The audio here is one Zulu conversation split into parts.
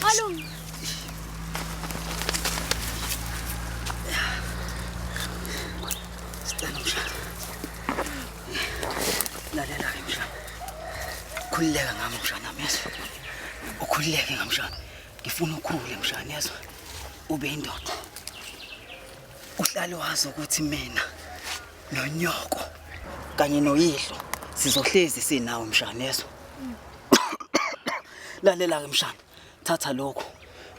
Malume. Sicela mshana. Lalela-ke mshana. Khululeka ngami mshana yezwa. Ukhululeke ngamshana. Ngifuna ukhule mshana yezwa. Ube indoda. Uhlale wazi ukuthi mina nonyoko kanye noyihlo sizohlezi sinawe mshana yezwa. Lalela-ke mshana. Thatha lokho.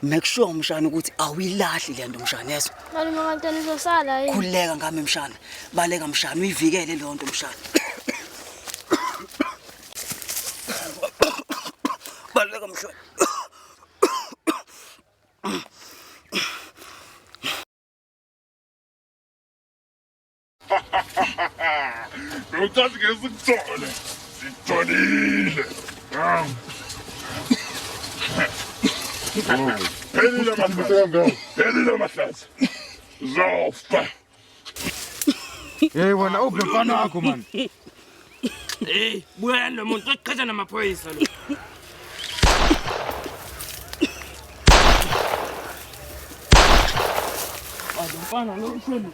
Make sure mshana ukuthi awuyilahli le nto mshana yezwa. Malume kanti nizosala yini? Khululeka ngami mshana. Baleka mshana uyivikele leyo nto mshana. Baleka mshana. Bewucathi ngeke sikuthole. Sitholile. Phelile amahlathi. Phelile amahlathi. Zofa. Hey wena uphi mfana wakho man? Hey, buyani lo muntu oqhatha namaphoyisa lo. Mfana lo uhleli.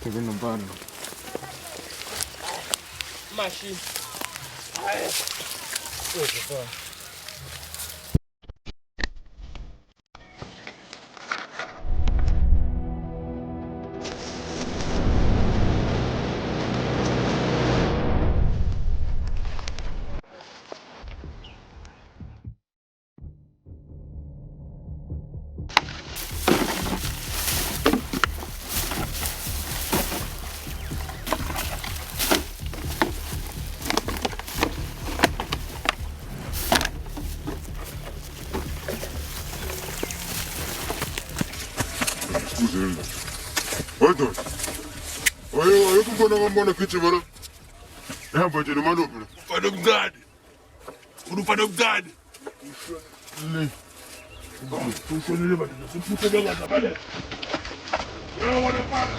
Pheke nomfana. Mashi. Hayi ndoda. Hayi ayikho umfana kwambona gijima la. Ehamba nje nomalume la. Mfana omncane. Ufuna umfana omncane. Le. Ushonile manje simphuthe kangazi baleka. Yebo mfana.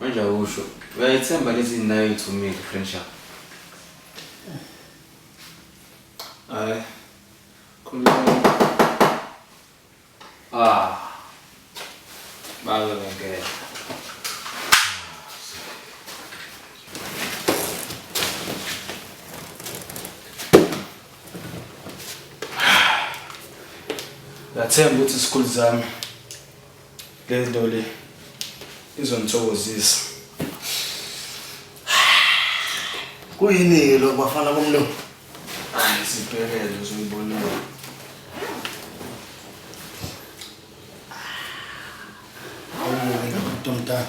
Manje awusho, uyayithemba lezi nayo ithumile friendship. Hayi. Khuluma. Ah. Babe bengena. Ngathemba ukuthi isikhulu zami le nto le izongithokozisa. Kuyini-ke lokhu bafana bomlungu? Hayi sibhekele uzoyibonela. Awubuke ndoda omdala.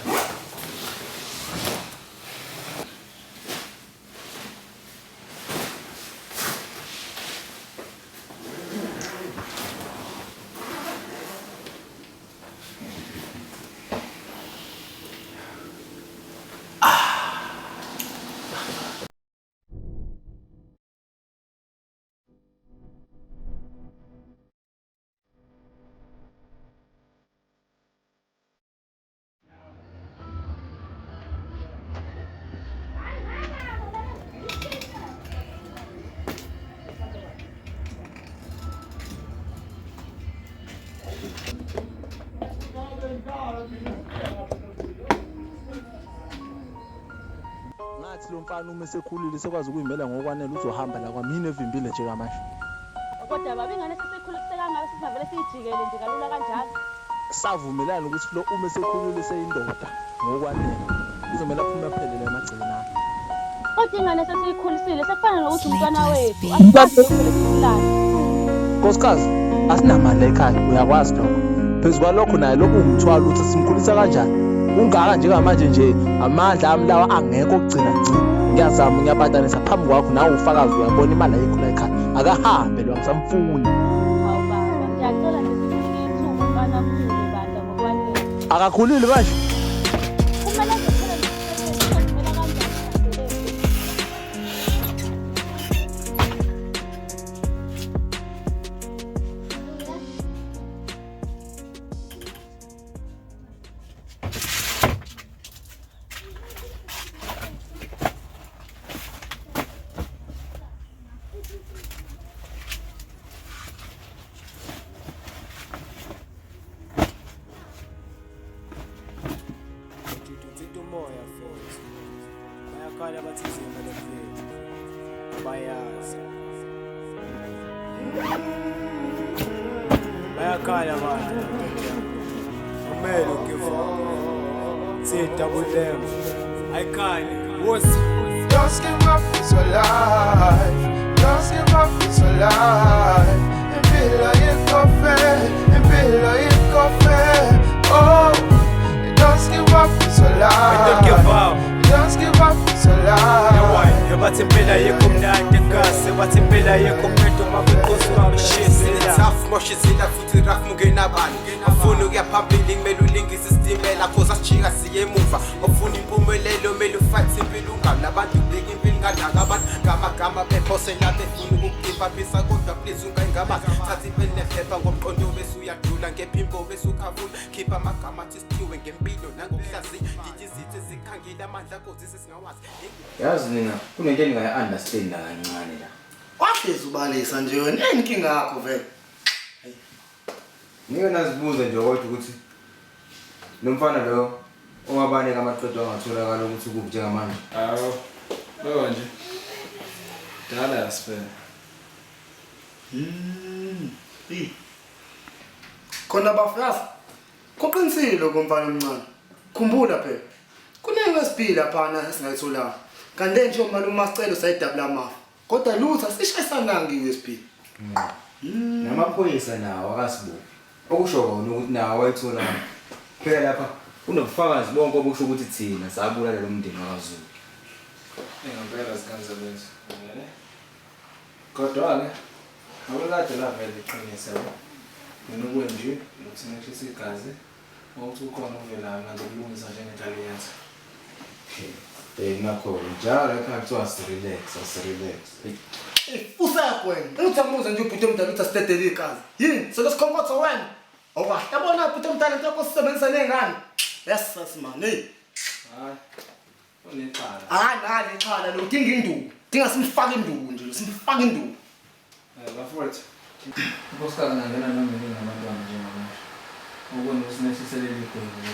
Ngathi lo mfana uma esekhulile sekwazi ukuyimela ngokwanele uzohamba la kwami yini evimbile nje kamanje. Kodwa baba ingane sesikhulise kangaka singavele siyijikele nje kalula kanjalo. Savumelana ukuthi lo uma esekhulile seyindoda ngokwanele kuzomele aphume aphelele emagcekeni ami. Kodwa ingane sesiyikhulisile sekufana nokuthi umntwana wethu asikwazi lokuvele simlande. Nkosikazi, asinamali ekhaya uyakwazi lokho. Phezu kwalokho naye lokhu umthwalo ukuthi simkhulisa kanjani. Ungaka njengamanje nje amandla ami lawa angekho okugcina ngci. Ngiyazama ngiyapatanisa phambi kwakho nawe ufakazi uyabona imali ayikho la ekhaya. Akahambe lo angisamfuni. Hawu baba, ngiyacela nje sikunike ithuba umfana akhule bandla ngokwanele. Akakhulile manje. Kumele azophela nomsebenzi uzozimela kanjani dadewethu? Ngidonsa umoya futhi. Bayakhala bathi inzima le mfethu. Bayazi. Bayakhala abantu. Kumele ugive up. Say double M. Ayikhali. Wosi. Don't give up, it's a life. Don't give up, it's a life. Impilo yikofe, impilo yikofe. Oh, don't give up, it's a life. Don't give up. Don't give up, it's a life. Bathi impela yikho mnandi kasi bathi impela yikho mnandi uma kuqoswa beshisa. Tough moshizila futhi rough mungenabani ufuna ukuya phambili kumele ulingise isitimela cause asijika siye emuva ufuna impumelelo kumele ufight impilo ungabi nabantu ubheka impilo nganaka abantu ngamagama bephosela befuna ukukhipha phisa kodwa please ungayingabazi thatha impela nephepha ngomqondo bese uyadlula ngephimbo bese ukhavula khipha amagama athi sithiwe ngempilo nangokuhlaziya didi izithi ezikhangile amandla akho zise singawazi. Yazi nina kunento engingayi-understand kancane la. Wahlezi ubalisa nje wena inkinga yakho vele. Ngike nazibuza nje kodwa ukuthi lo mfana lo owabaleka amaqedo angatholakala ukuthi kuphi njengamanje. Awu. Lo nje. Dala yasifela. Khona bafyazi. Kuqinisile komfana omncane. Khumbula phela. Kune-USB laphana esingayitholanga. Kanti nje umalume Masicelo sayidabula amafa. Kodwa lutho sishayisananga i-USB. Namaphoyisa nawo akasibophi. Okusho kona ukuthi nawo wayitholanga. Phela lapha kunobufakazi bonke obusho ukuthi thina sabulala lo mndeni wakwaZulu. Ngempela zikanzebenzi. Kodwa ke awukade lavele iqinise yabo. Mina okwenje ukuthi ngehlise igazi ukuthi ukhona ovelayo ngazokulungisa njengenjalo yenza. Nakho njalo ekhaya kuthiwa asirelax, asirelax. Usakho wena. Uthi amuze nje ubhuti omdala uthi asidedele igazi. Yini? Selosikhongotha wena. Awukahle. Yabona ubhuti omdala into yakho sisebenzisa nengane. Yes man. Hey. Hayi. Unexhala. Hayi nali ixhala lo udinga induku. Dinga simfake induku nje, simfake induku. Bafowethu. Unkosikazi ngangena noma yini ngabantwana njengamanje. Ukubona ukuthi nehliselele igwebu la.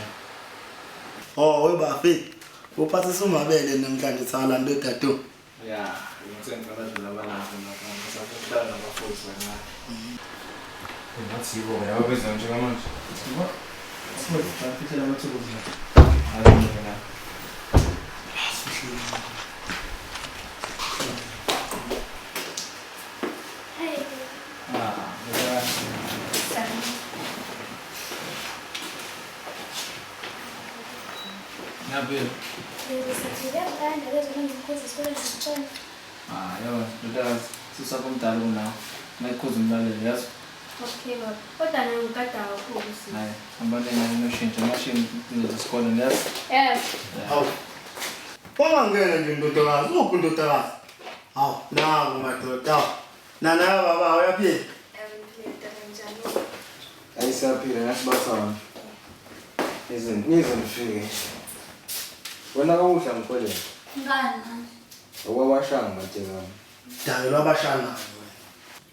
Oh, webafi. Uphathisa umabele namhlanje thala ndodado. Ya, ngithe ngicela dlula abalapho lapha. Ngisafuna nabafowethu kancane. Ngathi yibo ke ababiza njengamanje. Bafowethu, bafihlela amathuba nje. Hayi mina. Hey. Ah, ngicela. Ngiyabela. Ah, yabo, ndodakazi, sisakho omdala kunawe. Mayikhuza umlaleli, yazi? Okay baba, kodwa naye ngikada kakhulu sisi. Hayi, hamba lengane noshintsha, mashini izinto zesikole, yazi? Yes. Hawu. Wangangena nje ndodakazi, uphi ndodakazi? Hawu, nangu madoda. Nana baba uyaphila? Hayi siyaphila nathi bathana. Nize nifike. Wena kawudla ngikweleta. Ngani manje? Okwabashanga matekana. Dalo abashana wena.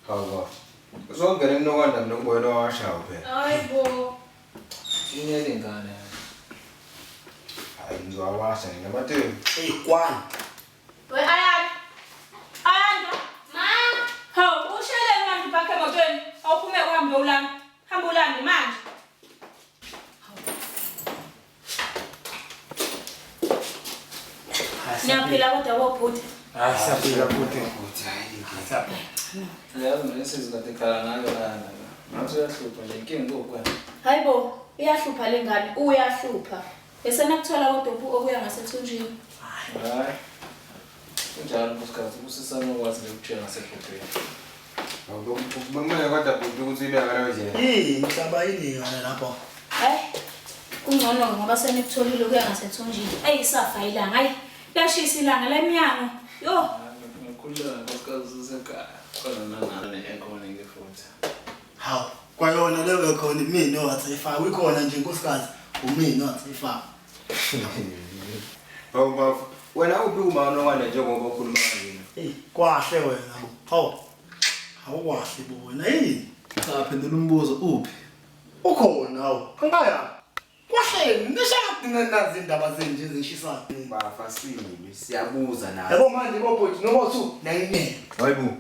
Hawu baba. Uzongena enokwanda mina kuba wena wawashayo phela. Hayi bo. Inyele ingane. Hayi ngizowawasha nina mateki. Hey kwani. We Ayanda. Ayanda. Ma. Hawu, usheleni manje ubhakhe emotweni. Awuphume uhambe ulanda. Hamba ulande manje. Niyaphila kodwa bobhuti. Hayi siyaphila bhuti. Hayi Yazi mina insizwa kade ikhala ngayo lana. Ngathi uyahlupha nje inkinga kukwena. Hayi bo, iyahlupha le ngane, uyahlupha. Bese nakuthola kodwa okuya ngasethunjini. Hayi. Kunjalo nkosikazi, usisana okwazi nje ukutshela ngasebhubheni. Kumele kodwa bhuti ukuthi ibe ngaleyo ndlela. Yini inhlaba yini yona lapho? Hayi. Kungcono ngoba senikutholile ukuya ngasethunjini. Eyi safa ilanga, hayi. Liyashisa ilanga la emnyango. Yo. Ngikhululeka nkosikazi usekhaya. Khona nangane ekhona-ke futhi. Hawu, kwayona leyo ekhona imina owathi ayifake. Ikhona nje nkosikazi, umina owathi ayifake. Hawu bafu, wena uphi umama nokwanda njengoba ukhuluma kanjena? Hey, kwahle wena bo. Hawu. Awukwahle bo wena yini? Cha phendula umbuzo uphi? Ukhona hawu. Angaya. Kwahle nishadina nazi indaba zenje ezishisayo. Bafa simi siyabuza nawe. Yabo manje bobhuti noma uthi nayimele. Hayibo.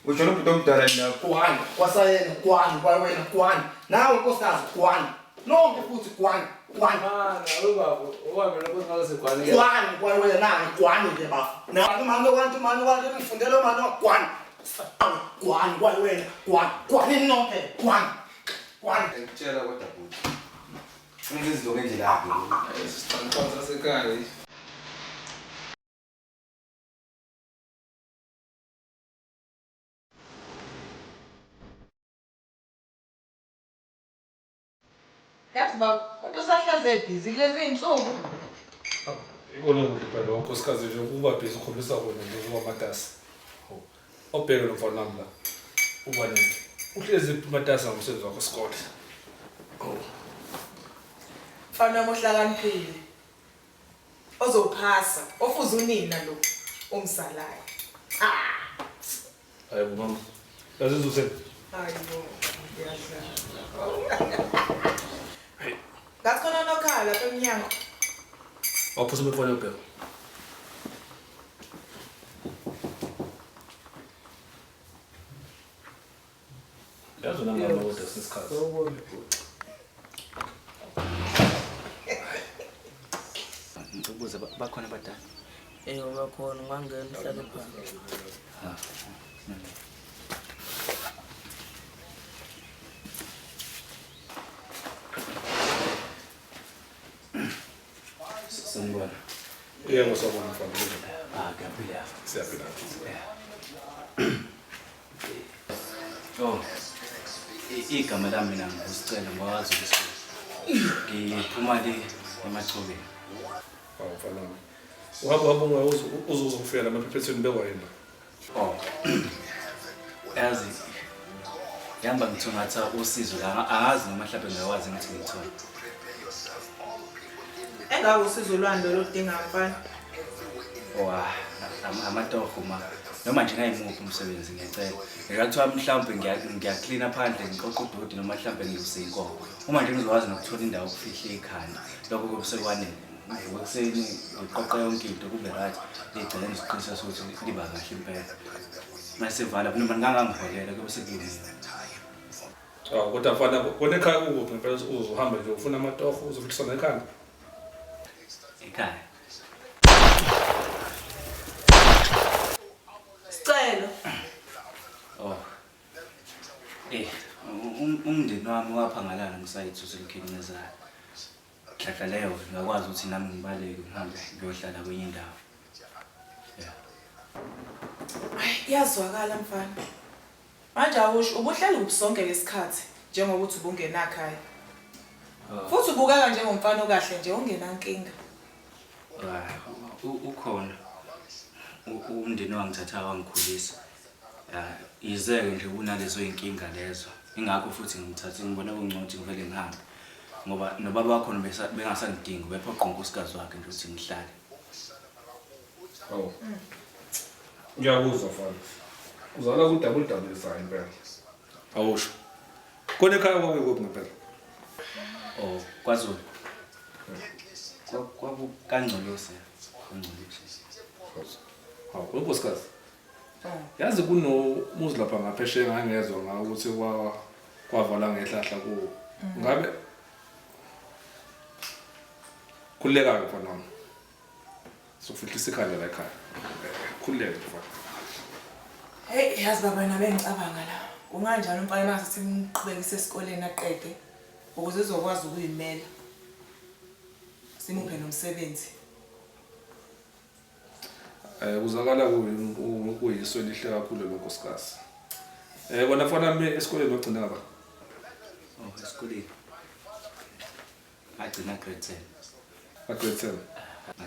Usho lo bhuti omdala yini lapho? Kwani, kwasayena kwani, kwawena kwani. Nawe nkosikazi kwani. Nonke futhi kwani, kwani. Mana, ubaba, ubaba mina nkosikazi kwani. Kwani kwawena nawe kwani nje bafa. Nawe mama wantu mama wantu ngifundele mama kwani. Kwani kwawena kwani. Kwani nonke kwani. Kwani. Ngikutshela kodwa bhuti. Ungenza izinto ngendlela yakho. Sixanxanxa sasekhaya. Yazi baba, kodwa usahlaze busy kulezi iy'nsuku. Ikona kuhle phela lo nkosikazi nje ukuba busy ukhombisa kona nje ukuba matasa. Obheke lo mfana wami la. Uba nini? Uhlezi matasa ngomsebenzi wakho esikole. Mfana wami ohlakaniphile. Ozophasa, ofuza unina lo omzalayo. Hayi bo mama. Yazi uzuseni. Hayi bo, ngiyadlala. Ngathi khona nokhala lapha emnyango. Waphuza umfana obheka. Yazi wena mama kodwa sesikhathi. Ngikubuza bakhona abadala. Yebo bakhona, ungangena uhlale phansi. Sanibona. Yebo sawubona mfana. Ah, kuyaphila. Siyaphila. Oh. Igama lami mina nguSicelo ngwazi ukuthi ngiphuma le eMachobeni. Hawu mfana wami. Uhamba uhamba ungaze uzozofika la maphephethweni bekwa yini? Oh. Yazi ngihamba ngithungatha usizo la angazi noma mhlawumbe ngiyakwazi ukuthi ngithole. Engabe usizo lwani lolo odinga mfana? Oh, amatoho ma. Noma nje ngayimuphi umsebenzi ngiyacela. Ngikathiwa mhlawumbe ngiyaklina phandle ngiqoqa udoti noma mhlawumbe ngiluse inkomo. Uma nje ngizokwazi nokuthola indawo yokufihla ikhanda, lokho kuyobe sekwanele. Ngivuka ekuseni ngiqoqa yonke into kube right. Ligcine ngiziqinisa sokuthi liba kahle impela. Mase vala noma ngingangiholela kuyobe sekulungile. Hawu kodwa mfana kona ekhaya kukuphi ngempela uzohamba nje ufuna amatoho uzofihlisa nekhanda. Ekhaya. Sicelo. Oh. Umndeni wami waphangalala ngisayithusa elikhencezayo. Nhlanhla leyo ngakwazi ukuthi nami ngibaleke ngihambe ngiyohlala kwenye indawo. Yeah. Hayi, iyazwakala mfana. Manje awusho ubuhleli kuphi sonke lesikhathi njengokuthi ubungenakhaya. Futhi ubukeka njengomfana okahle nje ongenankinga. Ukhona. Umndeni wangithatha wangikhulisa. Yize-ke nje kunalezo y'nkinga lezo. Ingakho futhi ngimthathe ngibone kungcono ukuthi ngivele ngihambe. Ngoba nobaba wakhona bengasangidingi, ubephoqa unkosikazi wakhe nje ukuthi ngihlale. Hawu. Ngiyakuzwa mfana. Uzala kudabudabulisayo impela. Awusho. Kona ekhaya kwakuyikuphi ngempela? Oh, KwaZulu. KwakukaNgcolosi. KwaNgcolosi. Hawu, wenkosikazi. Yazi kunomuzi lapha ngaphesheya ngangezwa ngawo ukuthi kwavala ngehlahla kuwo. Ngabe khululeka-ke mfana wami. Sokufihlisa ikhanda la ekhaya. Khululeke mfana. Hey, yazi baba nami ngicabanga la. Kunganjani umfana mase simqhubekise esikoleni aqede ukuze ezokwazi ukuyimela. Simuphe nomsebenzi. Kuzakala kuyiso elihle kakhulu lo nkosikazi. Kona mfana mi esikoleni wagcina ngaba? Oh, esikoleni. Agcina grade 10. Grade 10.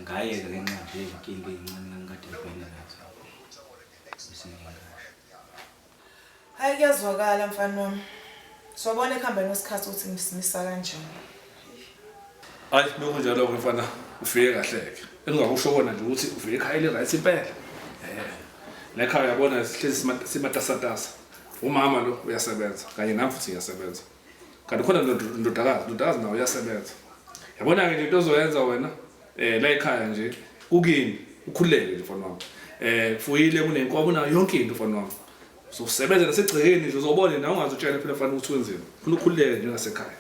Ngayeka ngenxa nje inkinga encane ngangikade ngibhekene nazo. Hayi kuyazwakala mfana wami. Sobona ekuhambeni kwesikhathi ukuthi ngisimisa kanjani. Hayi bekunjalo ke mfana ufike kahle-ke. Engingakusho kona nje ukuthi ufike ekhaya eli-right impela. La ekhaya uyabona sihlezi simatasatasa. Umama lo uyasebenza kanye nami futhi ngiyasebenza. Kanti khona ndodakazi nawe uyasebenza. Yabona-ke nje into ozoyenza wena la ekhaya nje kukini ukhululeke nje mfana wami. Fuyile kunenkomo nayo yonke into mfana wami. Uzosebenza nasegcekeni nje uzobona nawe ungazutshela phela mfana ukuthi wenzeni. Ufuna ukhululeke njengasekhaya.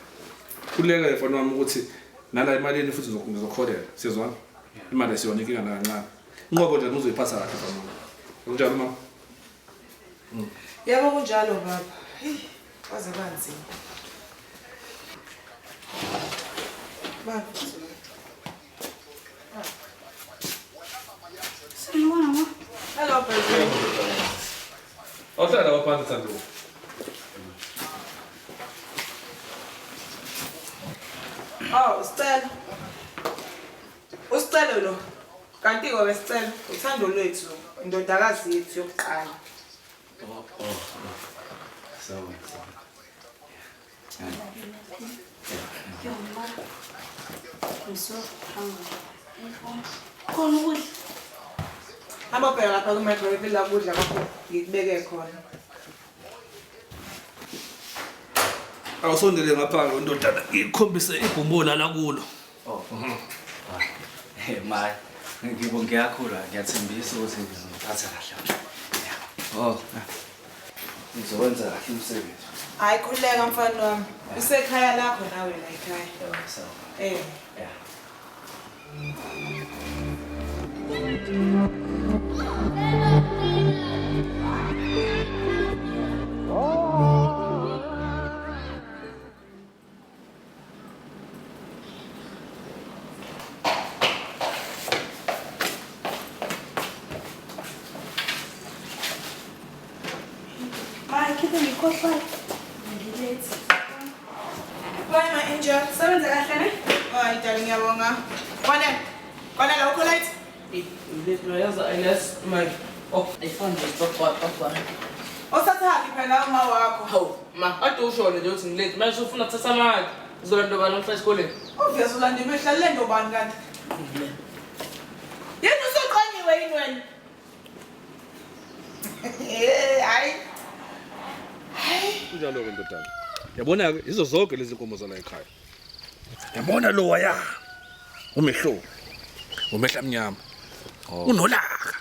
Khululeke mfana wami ukuthi nala emalini futhi ngizokholela. Siyezwana? Imali asiyona inkinga nakancane. Inqobo nje uzoyiphatha kahle mfana wami. Kunjalo mama? Yebo kunjalo baba. Hey, kwaze kwanzima. Baba. Sanibona ma. Hello baby. Awuhlala lapha phansi Thando. Oh, Sicelo. Usicelo lo. Kanti ke besicelo uthando lwethu, indodakazi yethu yokuqala. Oh, oh. So. Yo ma. I'm so hungry. Khona ukudla. Hamba bheka lapha ku-microwave la kudla kwakho ngikubeke khona. Awusondele ngapha ndodana ngikukhombise igumbola la kulo. Oh. Hey ma, ngiyakhula ngiyathembisa ukuthi ngizophatha kahle. Oh. Ngizokwenza kahle umsebenzi. Hayi khululeka mfana wami. Usekhaya lakho nawe la ekhaya. So. Yeah. Bye my angel. Sebenza kahle ne? Hayi darling ngiyabonga. Kwanele. Kwanele awukho late? Osathapi phela uma wakho. Hawu, ma, ade usho nje ukuthi ngilate. Manje ufuna ukuthatha amali. Uzolanda bani namhlanje esikoleni? Obvious ulanda imihla le nto bani kanti? Yini usuqonyiwe yini wena? Hayi. Kunjalo-ke ndodana. Yabona-ke yizo zonke lezi nkomo zala ekhaya. Yabona lo waya. Umehlo. Umehla mnyama. Unolaka.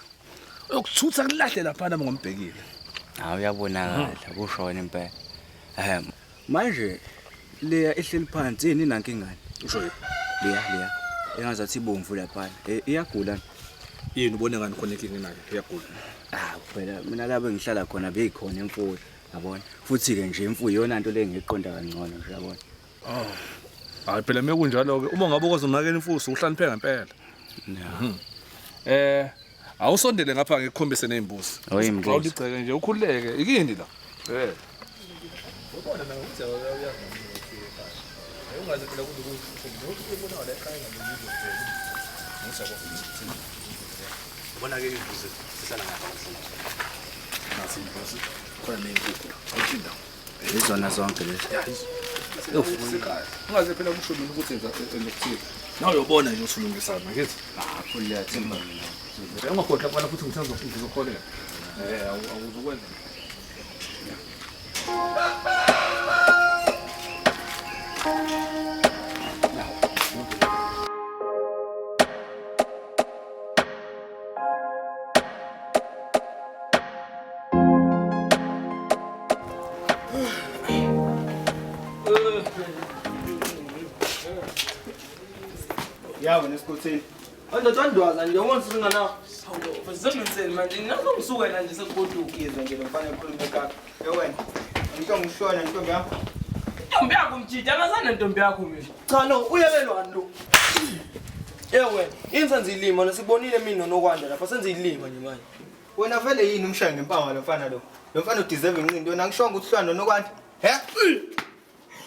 Uyokuthutha kulahle lapha nami ngombhekile. Hawu uyabonakala kusho wena impela. Manje leya ehleli phansi yini inankingane? Usho yini? Leya. Engazathi ibomvu lapha. Iyagula. Yini ubone ngani khona inkinga nayo? Iyagula. Ah phela mina lapho engihlala khona beyikhona imfuyo. Yabona? Futhi ke nje imfuyo iyona nto le ngiqonda kangcono nje yabona. Oh. Hayi phela mekunjalo ke uma ngabe ukwazi unakela imfuyo usuhlanipheke ngempela. Awusondele ngapha ngikukhombise nezimbuzi. Oyimbuzi. Awuligceke nje ukhululeke ikini la. Ubona nawe ukuthi uyazi ukuthi ekhaya. Ungaze phela kuze ukuthi ubona la ekhaya ngalolu phela. Ngisabo. Ubona ke imbuzi sihlala ngapha sihlala. Nasi imbuzi. Khona nenkukhu. Awuthinda. Izona zonke lezi. Ufuna. Ungaze phela kusho mina ukuthi enza enokuthile. Nawe uyobona nje usulungisana ngithi. Ah, khululeka themba mina. Ungakhohlwa mfana futhi ngithe ngizokholela. Awuzokwenza. Yawo nesikhotheni. Andoda andwaza nje ubona singana. Sizomenzeni manje nazo ngisukela nje sekugoduka. Izwe nje lo mfana ekhuluma ekaka. Ye wena. Intombi ushona intombi yakho. Intombi yakho mjidi angazana ntombi yakho mina. Cha no uyelelwani lo. Ye wena, yini senze ilima nesikubonile mina nokwanda lapha senze ilima nje manje. Wena vele yini umshaye ngempama lo mfana lo? Lo mfana udeserve inqindo wena ngishonga ukuthi hlwana nokwanda. He?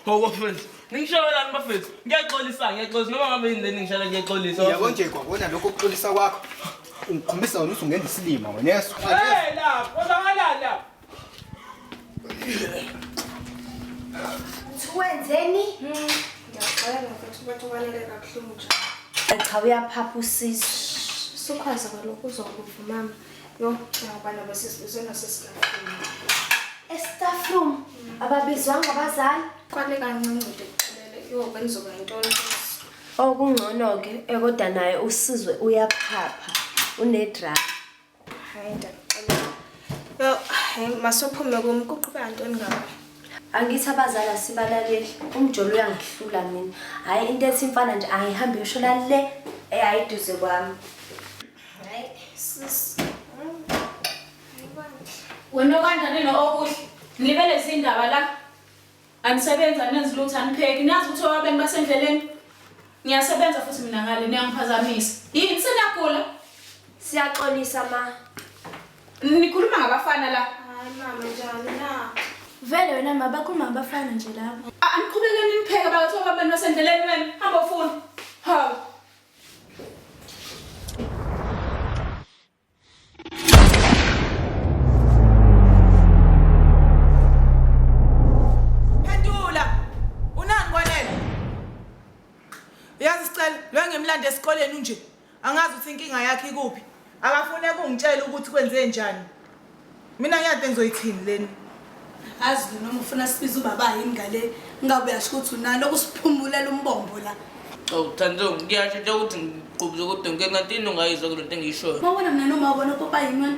Hawu bafethu, ningishayelani bafethu. Ngiyaxolisa, ngiyaxolisa noma ngabe yini le ningishayela ngiyaxolisa. Yabo nje kwabona lokho ukuxolisa kwakho. Ungikhombisa wena ukuthi ungenza isilima wena yeso. Hey la, kwenzakalani la? Wenzeni? Ngiyaxolela mfethu bathi ubaleke kabuhlungu nje. Cha uyaphapha usisi. Sukwazi kaloku uzokuva mama. Yo, ngiyabana besizwe nasesitafini. E-staff room ababizwanga abazali. Kwale kancinci nje kuxolele. Yo, benizoba yintoni? Okungcono-ke kodwa naye uSizwe uyaphapha unedrama. Hayi ndiyakuxolela. Yo, hayi masophume kum kuqhubeka ntoni ngabo? Angithi abazali asibalaleli, umjolo uyangihlula mina. Hhayi into ethi mfana nje angihambe ngiyoshona le eyayiduze kwami. Hayi sis. Wena kanjani no-Okuhle? Nilibele izindaba la. Anisebenzi anenzi lutho anipheki. Niyazi ukuthi owabeni basendleleni. Ngiyasebenza futhi mina ngale niyangiphazamisa. Yini seniyagula? Siyaxolisa ma. Nikhuluma ngabafana la. Hayi mama njani na? Vele wena ma bakhuluma ngabafana nje lapho. Aniqhubekeni nipheke bakithi owabeni basendleleni wena. Hamba ufuna. Hawu. Phendula. Unani kwanele? Uyazi sicela, lo ngimlande esikoleni unje. Angazi ukuthi inkinga yakhe ikuphi. Akafune ukungitshela ukuthi kwenze njani. Mina ngiyade ngizoyithini leni. Azi noma ufuna sibize ubaba yini ngale ngabe uyasho ukuthi unalo kusiphumulela umbombo la. Oh Thando, ngiyasho nje ukuthi ngiqhubeke kodwa ngeke ngathi into ungayizwa kule nto engiyishoyo. Mawubona mina noma ubona upopa yini wena?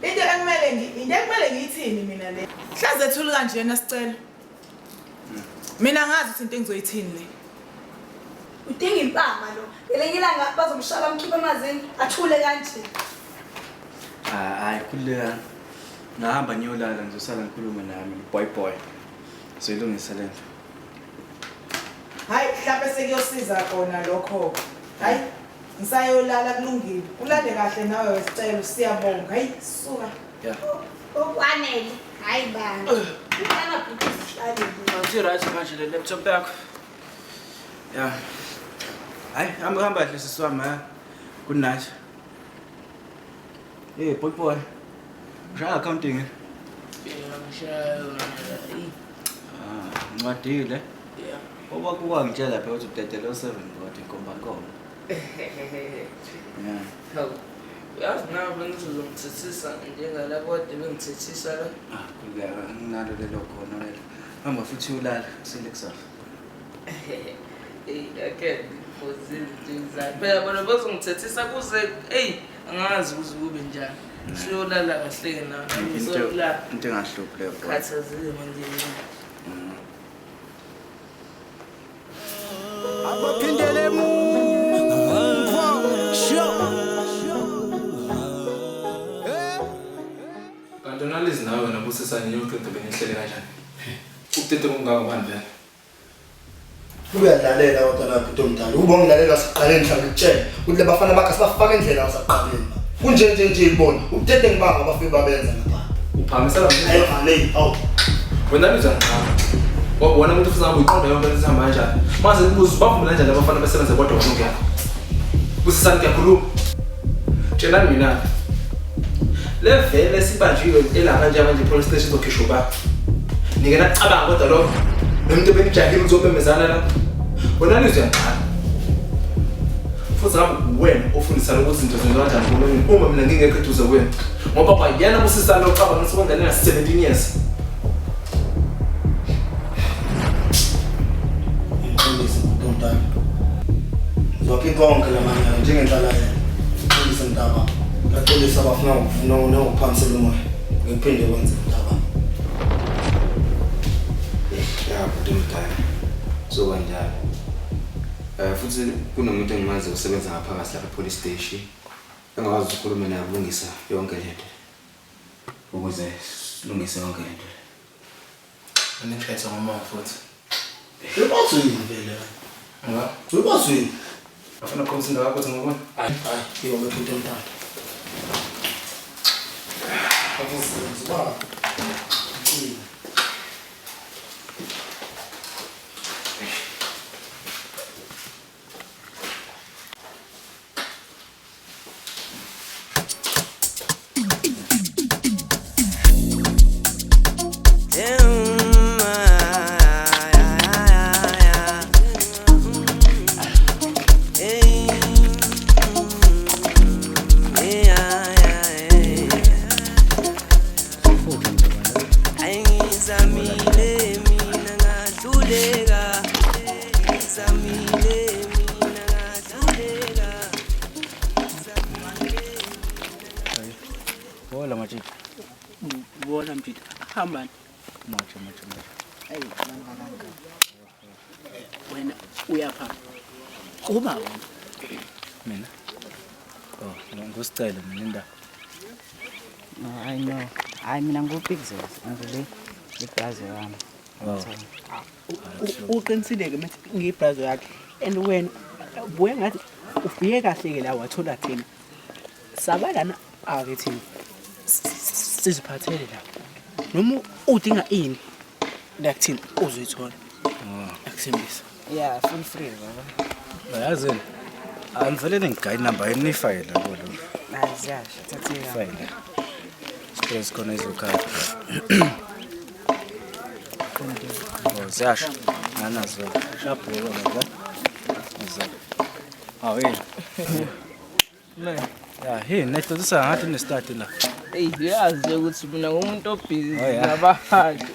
Into ekumele ngiyithini mina le. Hlaze ethuli kanjena sicela. Mina ngazi ukuthi into engizoyithini le. Udinga impama lo. Ngelinye ilanga bazomshaya bamkhiphe emazini athule kanje. Hayi khululeka. Ngahamba ngiyolala ngizosala ngikhulume nami boy boy. Soyilungisa le nto. Hayi mhlawumbe sekuyosiza kona lokho. Hayi ngisayolala kulungile. Ulale kahle nawe wesicelo siyabonga. Hayi suka. Yeah. Okwanele. Hayi bani. Uqala bhuti sihlalile. Awuthi right manje le laptop yakho. Yeah. Hayi hamba hamba kahle sisi wami ha. Good night. Hey boy boy. Ushaya accounting eh? Yeah, ngishaya. Ah, incwadile. Yeah. Oba kuwangitshela phela ukuthi udedele u7 kodwa inkomba nkomo. Yeah. Hawu. Uyazi nawe bengizozongithethisa njengalabo kade bengithethisa la. Ah, khululeka nginalo lelo khono lelo. Hamba futhi uyolala kusile kusasa. Ey, ake ngiphozile nje zami. Phela bona bazongithethisa kuze ey angazi kuze kube njani. Siyolala kahle ke nawe. Ngizolala. Into engahluphi leyo boy. Khathazile manje. Abaphindele emuva. Sure. Kanti unalizi nawe wena busisane yoqeda benihlele kanjani? Ukutete kungaka bani vele? Uyadlalela kodwa lapho into omdala. Uba ungilalela siqaleni mhlawumbe ukutshela ukuthi labafana bakhe sibafaka endlela wasaqaleni. Kunje nje nje ibona. Ukutete ngibanga abafike babenza lapha. Uphakamisela Hayi vale. Awu. Wena lizwa ngiqala. Wabona umuntu ufuna uyiqonda yonke into ihamba kanjani. Mase kubuza bavumela kanjani abafana besebenze kodwa wena ungekho. Busisane ngiyakhuluma. Tshelani mina. Le vele sibanjiwe elapha nje manje police station izokhishwa uba. Nike nacabanga kodwa lokho. Nomuntu benijahile uzobemezana la. Wena lizwa ngiqala. Futhi ngabe wena ofundisana ukuthi izinto zenziwa kanjani kulo uma mina ngingekho eduze kwenu. Ngoba kwayena busisane ocabanga ukuthi kwengane na 17 years. Ngixolise umuntu omdala. Ngizokhipha konke lamanyala njengenhlala yena. Xolise mntaba. Ngaxolisa abafuna ukufuna nokuphamisela umoya. Ngiphinde kwenze mntaba. Ya bhuti omdala. Kuzoba njalo. Futhi kunomuntu engimazi osebenza ngaphakathi lapha e-police station. Engakwazi ukukhuluma naye ukulungisa yonke lento. Ukuze silungise yonke lento. Anishayisa ngomoya futhi. Uyibazwile vele. Nga? Uyibazwile. Afuna ukukhombisa indawo yakho ukuthi ngibone. Hayi, hayi, iyobe into emdala. Akusenzi ba. Ayingizamile mina ngahluleka, ngizamile mina ngahluleka. Bola majita. Bola mjita. Hamba. Matsha matsha matsha. Hey, langa langa. Wena uyapha. Kuba wena. Mina? Oh, ngusicelo mina indaba. No, I know. Hayi mina nguPixels, ngivule iblazo yami. Oh. Uqinisile ke manje ngiblazo yakhe. And wena buye ngathi ufike kahle ke la wathola thina. Sabalana ake thina. Siziphathele la. Noma udinga ini la kuthina uzoyithola. Akuthembisa. Yeah, feel free baba. Yazini. Angivele ngigayi number yini nifake la kulo. Hayi ziyasho, thathe Fine. Stress khona izokhala. Oh, ziyasho. Nanazo. Shabhulo la. Awu yini? Man. Ya, hey, nexoxisa ngathi nestart la. Eyi, uyazi ukuthi mina ngumuntu obhizi Oh, yeah. nabantu.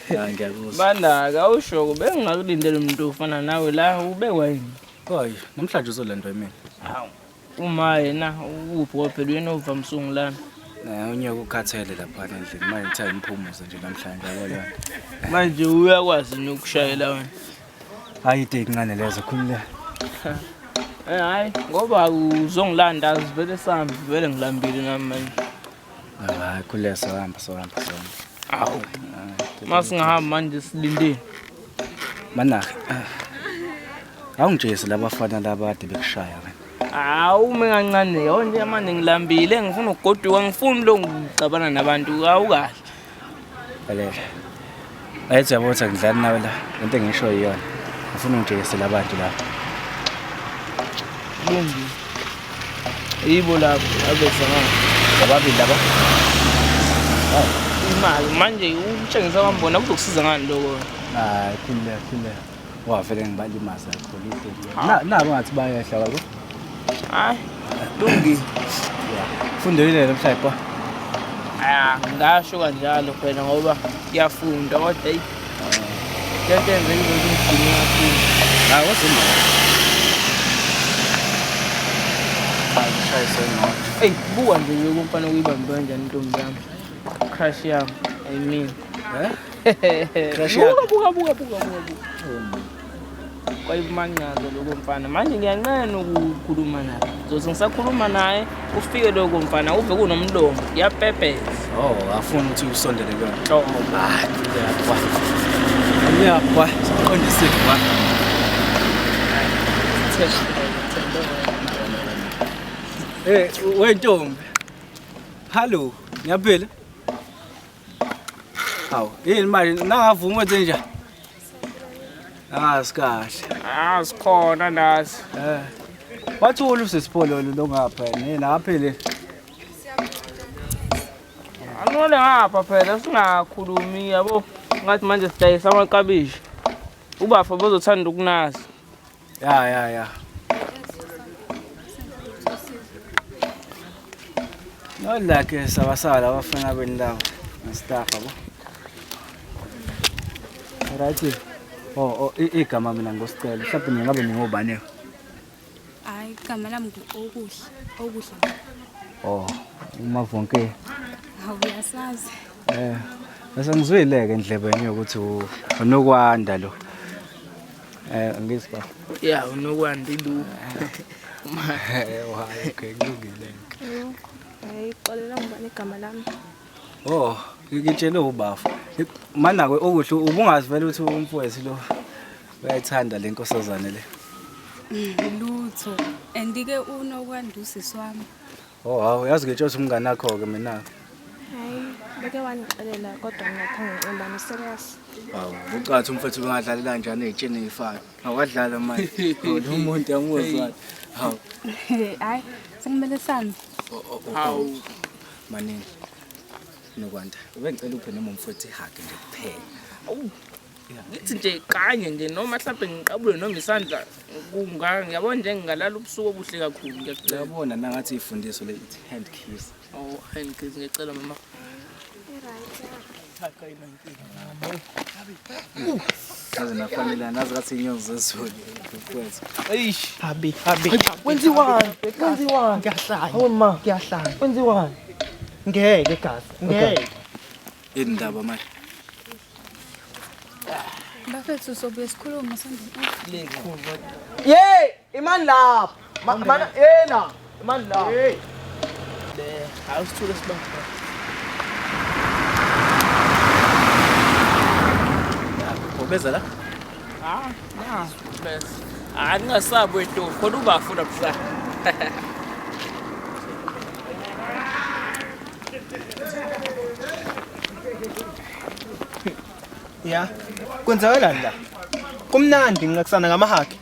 Ya, ngiyakuzwa. Bandaka awusho bengingakulindele umuntu ofana nawe la ubekwa yini? Hayi, namhlanje uzolandwa yimina. Hawu. Uma yena ukuphi kwaphela uyena ovamise ungilanda. Na, unyaka ukhathele lapha endlini. Manje ngithe imphumuze nje namhlanje yabo leyo. Manje uyakwazi nokushayela wena. Hayi ite incane lezo khululeka. Hayi ngoba uzongilanda azivele sambi vele ngilambile nami manje. Hayi khululeka sohamba sohamba sohamba. Awu. Masingahamba manje silindeni. Manahe. Awungitshesi labafana labade bekushaya wena. Hawu ume kancane yabo nje manje ngilambile ngifuna ukugoduka ngifuni lo ngixabana nabantu awukahle. Lalela. Ayithi yabo ukuthi angidlali nawe la. Lento engisho iyona. Ngifuna ungitshengise labantu la. Kulungile. Yibo lapho abeza ngapha. Lababili laba. Imali manje ukutshengisa kwami bona kuzokusiza ngani lokho? Hayi khululeka khululeka. Wavele ngibalimaza kakhulu iteki. Na nabo ngathi bayehla kwabo. Hayi lungile. Fundile namhlanje pa. Ah, ngasho kanjalo phela ngoba kuyafunda kodwa eyi. Lento yenzeka izothi ngigcine kakhulu. Hayi wazima. Hayi shayise imoto. Eyi buka nje ke kumfana ukuyibambe kanjani intombi yami. Crush yami, I mean. Eh? Crush yakho? Buka buka buka buka buka. Kwayimancaza lokho mfana. Manje ngiyanqena ukukhuluma naye. Ngizothi ngisakhuluma naye ufike lokho mfana uve kunomlomo. Kuyapepeza. Oh, afuna ukuthi usondele kuyona. Oh, hayi khululeka. Ngiyapha, siqondise kwa. Eh, wentombi. Hallo, ngiyaphila. Hawu, yini manje nangavuma wenze njani? Ah, sikahle. Ah, sikhona nasi. Eh. Wathula usesipolo lo ngapha yena aphile. Anole ngapha phela singakhulumi yabo. Ngathi manje sidayisa amakabishi. Ubafa bazothanda ukunazi. Ya ya ya. No like sabasala abafana bendawo nestaff yabo. Right. Oh, igama mina ngosicelo. Mhlawumbe ningabe ningobani? Hayi, igama lami ngu-Okuhle. Okuhle. Oh, uMavonke. Hawu uyasazi. Bese ngizwile ke endlebeni ukuthi unokwanda lo. Angizwa. Ya uNokwanda ilu. Hayi, okay, kulungile. Hayi, xolela ngibani igama lami. Oh, ngitshele ubafu. Mana-ke okuhle ubungazi vele ukuthi umfowethu lo uyayithanda le nkosazane le. Lutho. And-ke uNokwanda usisi wami. Oh, hawu, yazi ngitshela ukuthi umngane wakho-ke mina. Hayi, beke wangixelela kodwa ngingakhange ngimbane serious. Hawu, ucathi umfowethu bengadlali kanjani ey'tsheni ey'fana. Awadlala manje. Lo muntu amuzwa. Hawu. Hayi, sekumele sihambe. Hawu. Maningi. Nokwanda, ubengicela uphe noma umfowethu ihug nje kuphela. Awu. Ngithi nje kanye nje noma mhlawumbe ngiqabule noma isandla kunga ngiyabona nje ngingalala ubusuku obuhle kakhulu ngiyacela. Uyabona nangathi ifundiso le ithi hand kiss. Oh, hand kiss ngiyacela mama. Naze nafanelana, naze ngathi iy'nyosi zezulu mfowethu. Eish, habi habi. Kwenziwani? Kwenziwani? Ngiyahlanya. Hawu ma, ngiyahlanya. Kwenziwani? Ngeke gazi, ngeke. Yini indaba manje? Bafethu sobuye sikhulume sandini. Yey, imani lapha. Mana yena, imani lapha. Hey. Le, awusithule sibamba. Ubeza la? Ah, na, bese. Ah, ningasabi wethu, khona ubafuna busa. Ya. Kwenzakalani la? Kumnandi ngingakusana ngamahaki.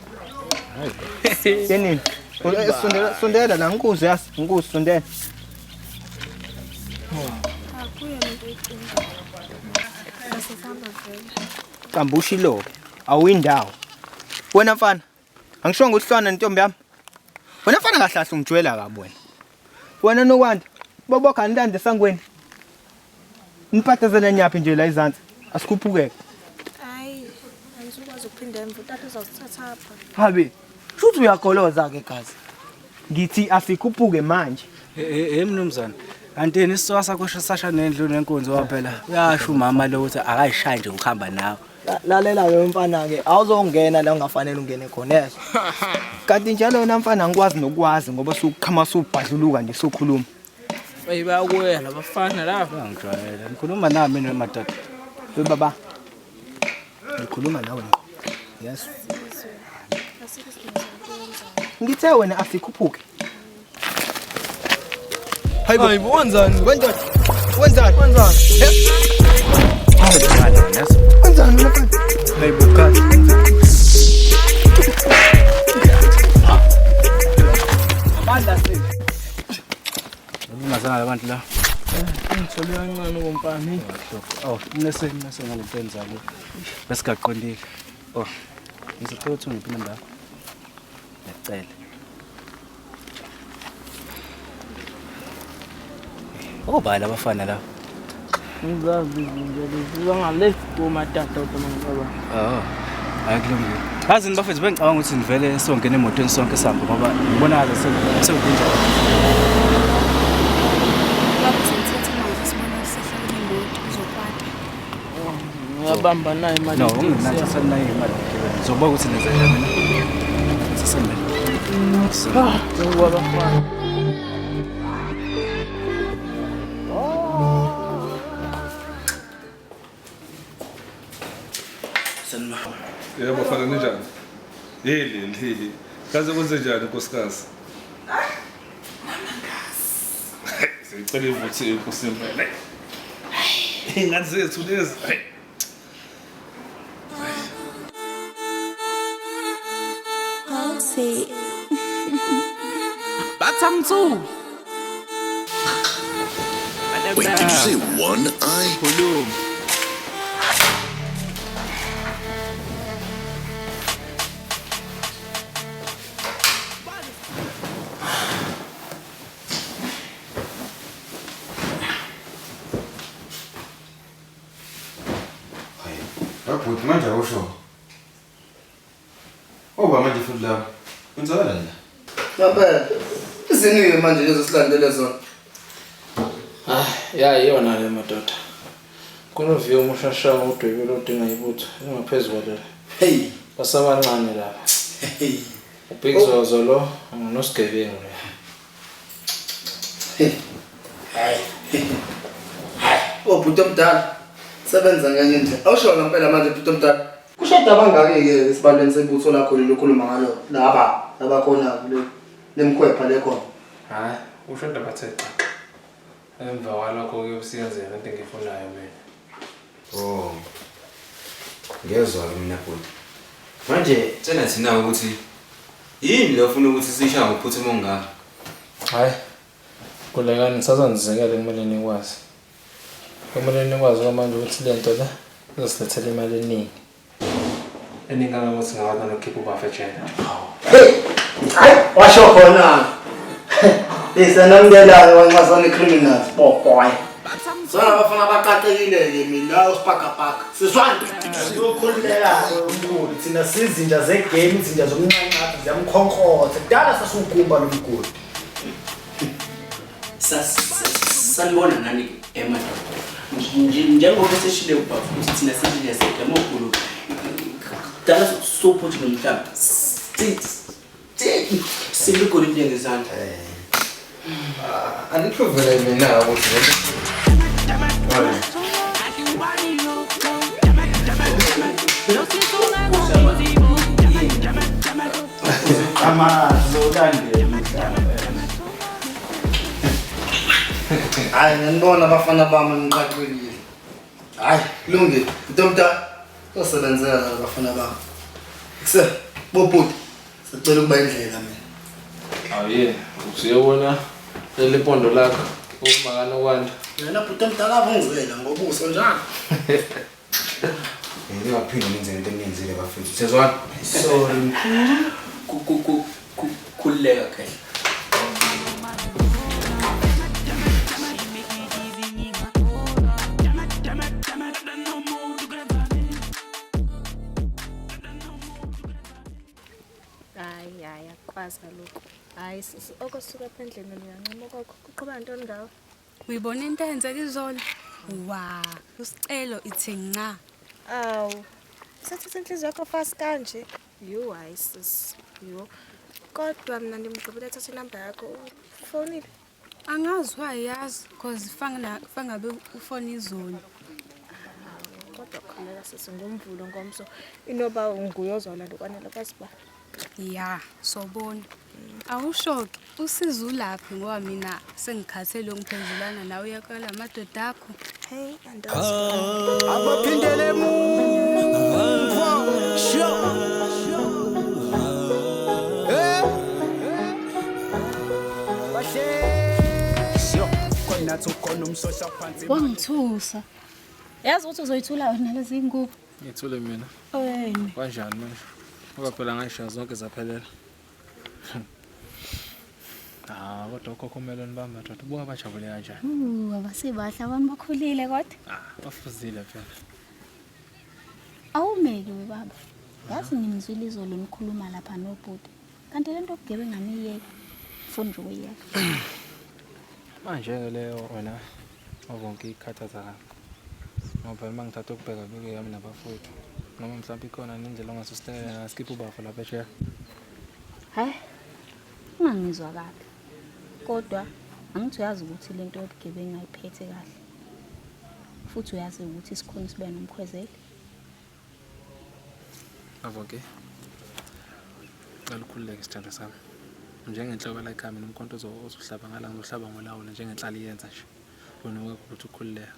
Yenini? Sondela sondela la ngikuze yasi, ngikuze sondela. Akuyo lento icinga. Asisamba vele. Qambusha ilobe, awuyindawo. Wena mfana, angishongo ukuthi hlwana nentombi yami. Wena mfana kahle kahle ungijwayela kabi wena. Wena Nokwanda, bobokha nilande esangweni. Niphathezele nyaphi nje la izansi. Asikhuphukeke. Hayi, angizukwazi ukuphinda emva utata uzawusithatha apha. Habi, shuthi uyagoloza ke gazi. Ngithi asikhuphuke manje. Hey mnumzane, kanti yini isisoka sakho sasha nendlu nenkunzi waphela. Uyasho umama lo ukuthi akayishayi nje ukuhamba nawe. Lalela ke mfana ke, awuzongena la ungafanele ungene khona yezwa. Kanti njalo wena mfana angikwazi nokwazi ngoba sukhama subhadluluka nje sukhuluma. Bayi bayakuwela abafana laba. Ngijwayele. Ngikhuluma nami mina madoda. We baba. Ngikhuluma nawe ngqo. Yes. Asikho isidingo sokuyenza. Ngithe wena asikhuphuke. Hayibo, wenzani? Wenzani? Wenzani? Wenzani? Wenzani mfana? Hayibo kazi. Amandla sisi. Ungazana labantu la. Ngithole kancane komfana. Oh, nese nese ngalento enzalo. Besigaqondile. Oh. Ngizocela ukuthi ungiphe inamba yakho. Ngiyacela. Obani abafana laba? Ngizazi izinto lezi bangale komatata uma ngicabanga. Oh. Hayi kulungile. Yazi bafethu bengicabanga ukuthi nivele songena emotweni sonke sihambe ngoba ngibona ngaze sekukunjalo. Baba sengithethe manje sibona usehlele imoto uzokwata. Ngiyabamba nayo imali. No, ungenathi sanayo imali yokugibela. Ngizobuka ukuthi nenza njani mina. Sisembele. Ah, ngiyabafana. Yebo bafana ninjani? Yeli leli. Kaze kwenze njani nkosikazi? Sicela ivuthe inkosi impela. Ingane zethu lezi. Bathamthu. Wait, did you say one eye? Bhuti manje awusho. Oba manje futhi lapho. Kwenzakalani la? Ngempela. Izini manje lezo silandele zona. Ah, ya iyona le madoda. Kunoviyo umushasha udwebile odinga ibutho engaphezu kwalelo. Hey. Basabancane lapha. UBig Zozo lo nosigebengu lo. Hayi. Hayi, obhuti omdala. Sebenza ngenye indlela. Awusho ngempela manje bhuti omdala. Kushoda bangaki-ke esibalweni sebutho lakho leli okhuluma ngalo laba abakhona kule lemkhwepha lekhona. Hayi, ushoda bathe xaxa. Emva kwalokho kuyosiyenzeka into engiyifunayo mina. Oh. Ngiyezwa-ke mina bhuti. Manje tshela thina ukuthi yini le ofuna ukuthi sishaye ngokuphutha ongaka? Hayi. Khulekani nisazonizekele kumele nikwazi. Kumele nikwazi manje ukuthi le nto le izosilethela imali eningi. Eningi kangangokuthi singakwazi nanokukhipha ubafa ejele. Hayi, washo khona. Isanamukelayo wanxasana criminals boy. Sona abafana abaqaqekile-ke mina usipakapaka. Siswana. Ukhululeka-ke umkhulu thina sizinja zegame izinja zomncancathi ziyamkhonkotha kudala sasiwugumba lo mgodi. Sanibona nani emadoda. Njengoba seshile ubaba ukuthi thina sizinja zegame okhulu. Kudala sophuthi nomhlaba. Siligolide ngezandla. Aniprovele mina ukuthi Hayi ngiyanibona abafana bami niqaqekile. Hayi kulungile. Ntomda uzosebenzela la abafana bami. Kuse bobhuti sicela ukuba indlela mina. Awu yini, usuyobona leli pondo lakho uma kaNokwanda. Wena bhuti omdala avungizela ngobuso njalo. Ningaphinde nenze lento eniyenzile bafethu. Siyazwana? Sorry mkhulu. Khululeka khehla. Hayi hayi akukwazi kaloku. Hayi sisi okosuka apha endlini uyancoma kwakho. Kuqhuba ntoni ngawe? Uyibona into eyenzeka izolo? Wa, usicelo ithi nca. Awu. Usathatha inhliziyo yakho fast kanje? Yho hayi sisi. Yho. Kodwa mina ndimgqibele ethatha inamba yakho. Ufonile? Angazi wayazi cause fanga fangabe ufona izolo. Kodwa khuleka sisi ngomvulo ngomso inoba nguye ozolanda uKwanele kwazi ba. Ya, sobona. Awusho-ke usiza ulaphi ngoba mina sengikhathele ngiphendulana nawe uyakala amadoda akho. Hey, Abaphindele emuva. Sure. Eh. Sure. Khona ukhona umsosha phansi. Wangithusa. Yazi ukuthi uzoyithula wena lezi ngubo. Ngithule mina. Wena. Kanjani manje? Ngoba phela ngayishiya zonke zaphelela. Ah, kodwa ukhokho kumele nibambe madoda. Buka bajabule kanjani. Abasebahle abantu bakhulile kodwa. Bafuzile phela. Awumeki we baba. Yazi ngimzwile izolo nikhuluma lapha nobhuti. Kanti lento yobugebengu aniyiyeki. Ufuna nje ukuyiyeka. Manje ke leyo wena ovonke ikhathaza kabi. Ngoba phela uma ngithatha ukubheka beke yami nabafowethu. Noma mhlawumbe ikhona nendlela ongasusihlelela ngaskipha ubafo lapha ejele. Hayi. Ungangizwa kabi. Kodwa angithi uyazi ukuthi lento yobugebengu ayiphethe kahle. Futhi uyazi ukuthi isikhuni sibe nomkhwezeli. Avonke. Cela ukhululeke sithandwa sami. Njengenhloko la ekhaya mina umkhonto ozohlaba ngala ngizohlaba ngolawula njengenhlali iyenza nje. Wena wakho ukuthi ukhululeke.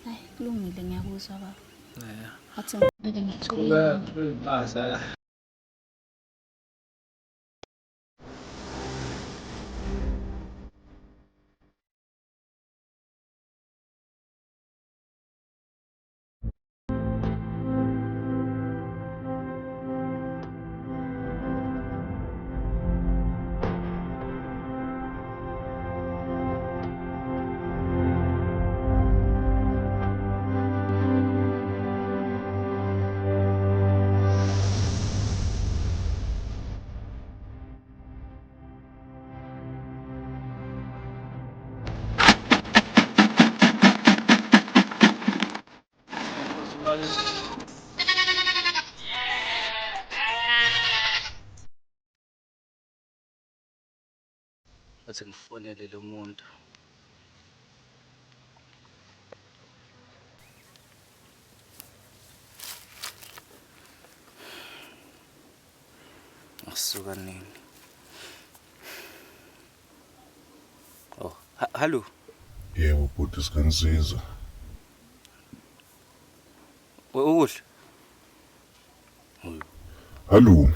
Hayi, kulungile ngiyakuzwa baba. Yeah. Athi ngibeke ngithule. Khululeka. Athi ngifonele lo muntu. Asuka nini? Oh, hallo. Yebo bhuti sikansiza. Ukuhle. Hallo.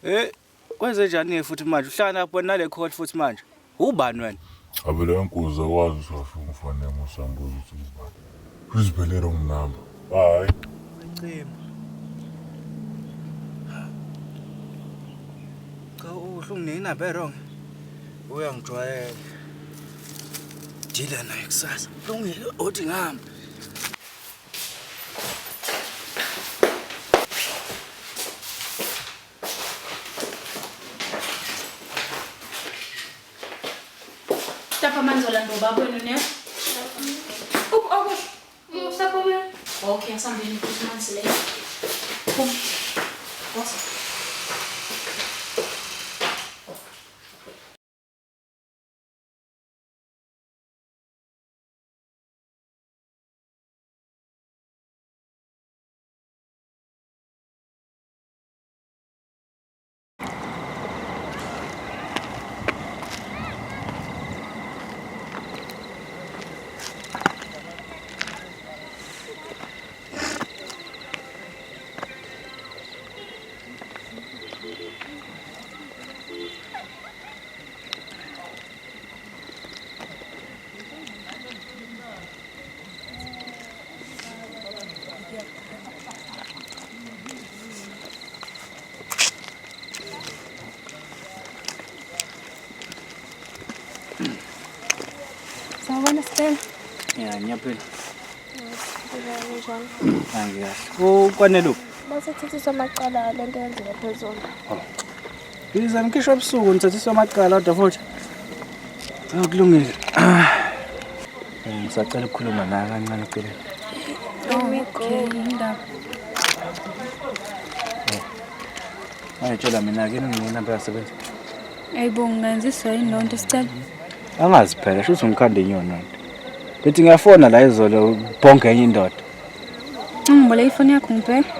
Eh, kwenze njani futhi manje? Uhlala lapho nale call futhi manje. Ubani wena? Avele yankuza wazi ukuthi wafika umfana emusambuza ukuthi ngubani. Uzibhele wrong number. Bye. Cima. Cha uhle unginike inamba e-wrong. Uyangijwayela. Dila naye kusasa. Kulungile, othi ngihamba. Tapa amanzi olanda ubaba wenu ne? Uphi okuhle? Usaphumile? Okay, asambeni futhi amanzi leyo. Phuma. Woza. Sawubona Sicelo. Ya, ngiyaphila. Njani? Angikahle. Kukwanele uphi? Basithathisa amacala lento eyenzeka phezulu. Biza ngikhishwa ebusuku ngithathiswa amacala kodwa futhi. Ah, kulungile. Ngisacela ukukhuluma nawe kancane eceleni. Okay, indaba. Manje tshela mina ke nginenamba yasebenza. Ayibo ngingenziswa yini lonto Sicelo? Angazi phela shuthi ngikhanda inyoni nto. Ngithi ngiyafona la izolo bonke enye indoda. Ungibole ifoni yakho ngibheke.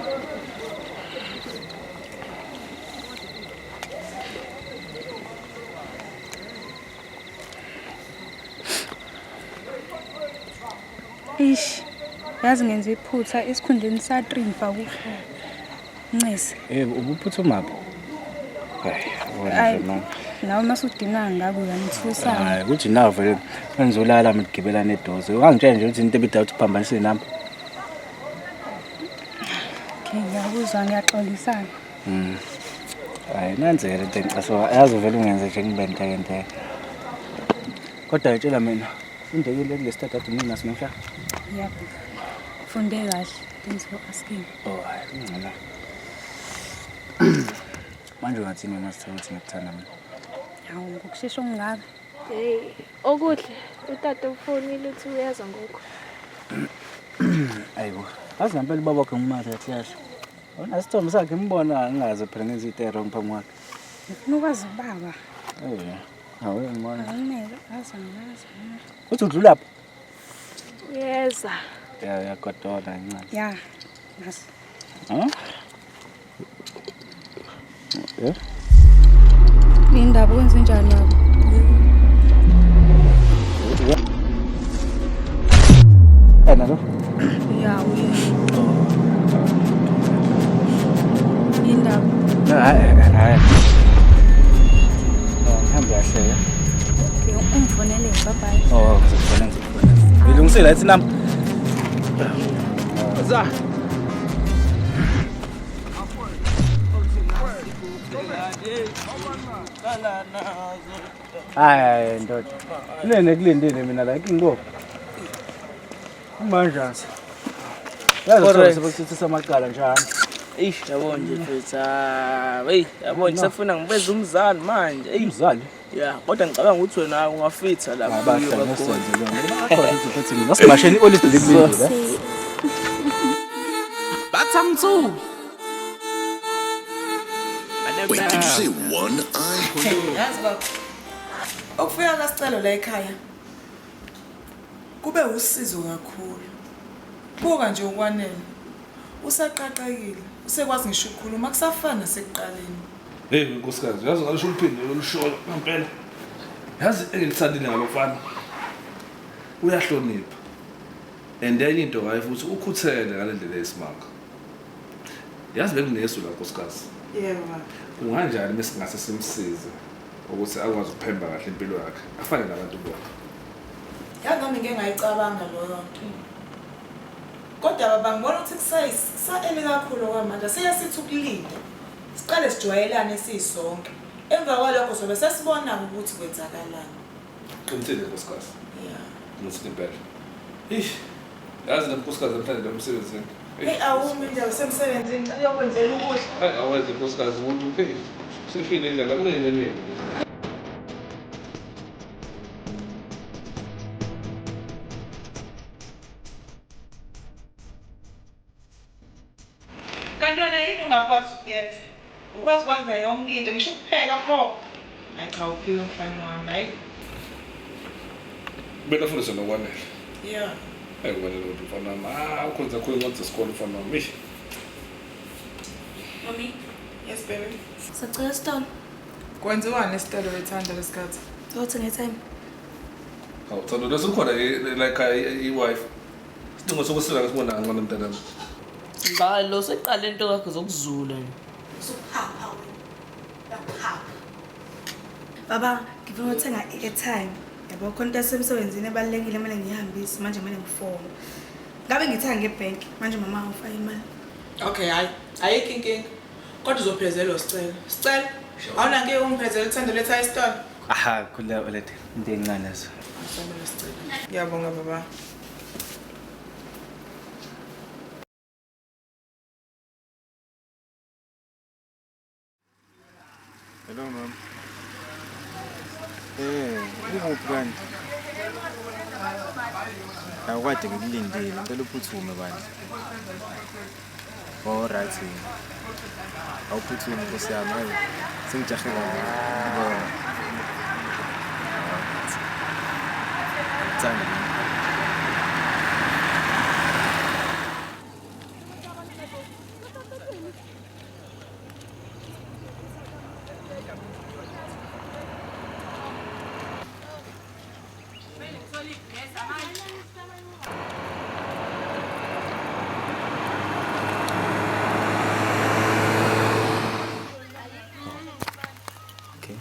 Ish, yazi ngenza iphutha esikhundleni sa-3 ngifake u-4. Ncese. Yebo, ubuphuthumaphi? Hayi, wena Ayi. nje mama. Nawe uma usudinga ngako uyangithusa. Hayi, kuthi nawe vele ngizolala mgibela nedoze. Ungangitshela nje ukuthi into ebidala ukuthi uphambanise inamba. Okay, ngiyakuzwa ngiyaxolisana. Hayi, nanzeke lento engicasuka. Yazi vele ungenze nje ngibe ntekenteke. Kodwa tshela mina, undekile kule start kade mina naso namhla. Yebo. Funde kahle. Thanks for asking. Oh, hayi, kungcono. Manje ungathini uma sithola ukuthi ngiyakuthanda mina? Hawu, ngokushesha okungaka. Hey, okuhle utata ufonile uthi uyeza ngoku. Ayibo. Yazi ngempela ubaba wakhe ngimazi kahle kahle. Wona isithombe sakhe ngimbona ngingazi phela ngenza into e-wrong phambi kwakhe. Ngifuna ukwazi ubaba. Eh. Hawu ngibona. Awuneke, azi angazi. Uthi udlula lapho? Uyeza. Ya yagodola kancane. Ya. Nasi. Ha? Eh? Indaba kwenze njani nabo? Yena lo? Ya, uye. Indaba. Hayi, hayi. Ngihambe kahle ya. Okay, ungifonele, bye bye. Oh, ngizokufona ngizokufona. Ngilungisile ithi nami. Za. Hayi ndoda. Lene kulindile mina la ngibopha. Manjani? Yazi Correct. sebesithisa amacala njani? Eish, yabo nje mfethu. Ah, hey, yabo nje sefuna ngibeze umzali manje. Ey, umzali. Yeah, kodwa ngicabanga ukuthi wena ungafitha lapha. Abahle ngesenze lona. Bakhona ukuthi mina simasheni i-olive likulindile. Bathamthu. Wait, did you say one eye? Yazi baba, ukufika kaSicelo la ekhaya kube usizo kakhulu. Buka nje uKwanele, usaqaqekile, usekwazi ngisho ukukhuluma kusafana nasekuqaleni. Hey nkosikazi, yazi ngasho uliphinde lolushoyo ngempela. Yazi engilithandile ngalofana. Uyahlonipha. And enye into hayi futhi ukhuthele ngale ndlela yesimanga. Yazi bekunesu la nkosikazi. Yebo baba. Kunganjani mesingase simsize ukuthi akwazi ukuphemba kahle impilo yakhe afane nabantu bonke. Yazi nami ngeke ngayicabanga leyo nto. Kodwa baba ngibona ukuthi kusayeli kakhulu kwamanje, siye sithi ukulinda. Siqale sijwayelane sisonke. Emva kwalokho sobe sesibona ukuthi kwenzakalani. Qinisile nkosikazi. Yeah. Qinisile impela. Eish. Yazi le nkosikazi namhlanje la emsebenzini. Hey awumi nje usemsebenzini, uyokwenzela ukudla. Hayi awenze nkosikazi umuntu hey. Sifile indlela kunene nini. Kanti wena yini ungakwazi ukuyenza? Ukwazi ukwenza yonke into, ngisho ukupheka pho. Hayi cha uphiwe mfana wami, hayi. Kumele afundiswe noKwanele. Yeah. Hayi Kwanele kodwa mfana wami. Ah, ukhonza kakhulu incwadi zesikole mfana wami. Eish. Mami. Yes baby. Sacela isitolo. Kwenziwani esitolo wethanda lesikhathi? Uyothenga i-time. Hawu Thando, leso khona like i-wife. Sidingo sokusila ngisibona kancane mntanami. Hayi lo seqale into yakhe zokuzula nje. Usuphapha wena. Uyaphapha. Baba, ngifuna ukuthenga i-airtime. Yabo khona into yasemsebenzini ebalulekile kumele ngiyihambise manje kumele ngifone. Ngabe ngithenga ngebhenki manje mama ufaka imali. Okay, hayi. Ayikho inkinga. Kodwa uzophezelwa Sicelo. Sicelo, awunankinga ungiphezele uThando letha isitolo. Aha, khuleka olethe into encane lezo. Sicelo Sicelo. Ngiyabonga baba. Hello ma'am. Ukuphi kanti? Awukade ngikulindile, ngicela uphuthume bandla. All right. Awuphuthume nkosi yami, hayi. Sengijahe kabi. Ngibona. Thanda. Okay.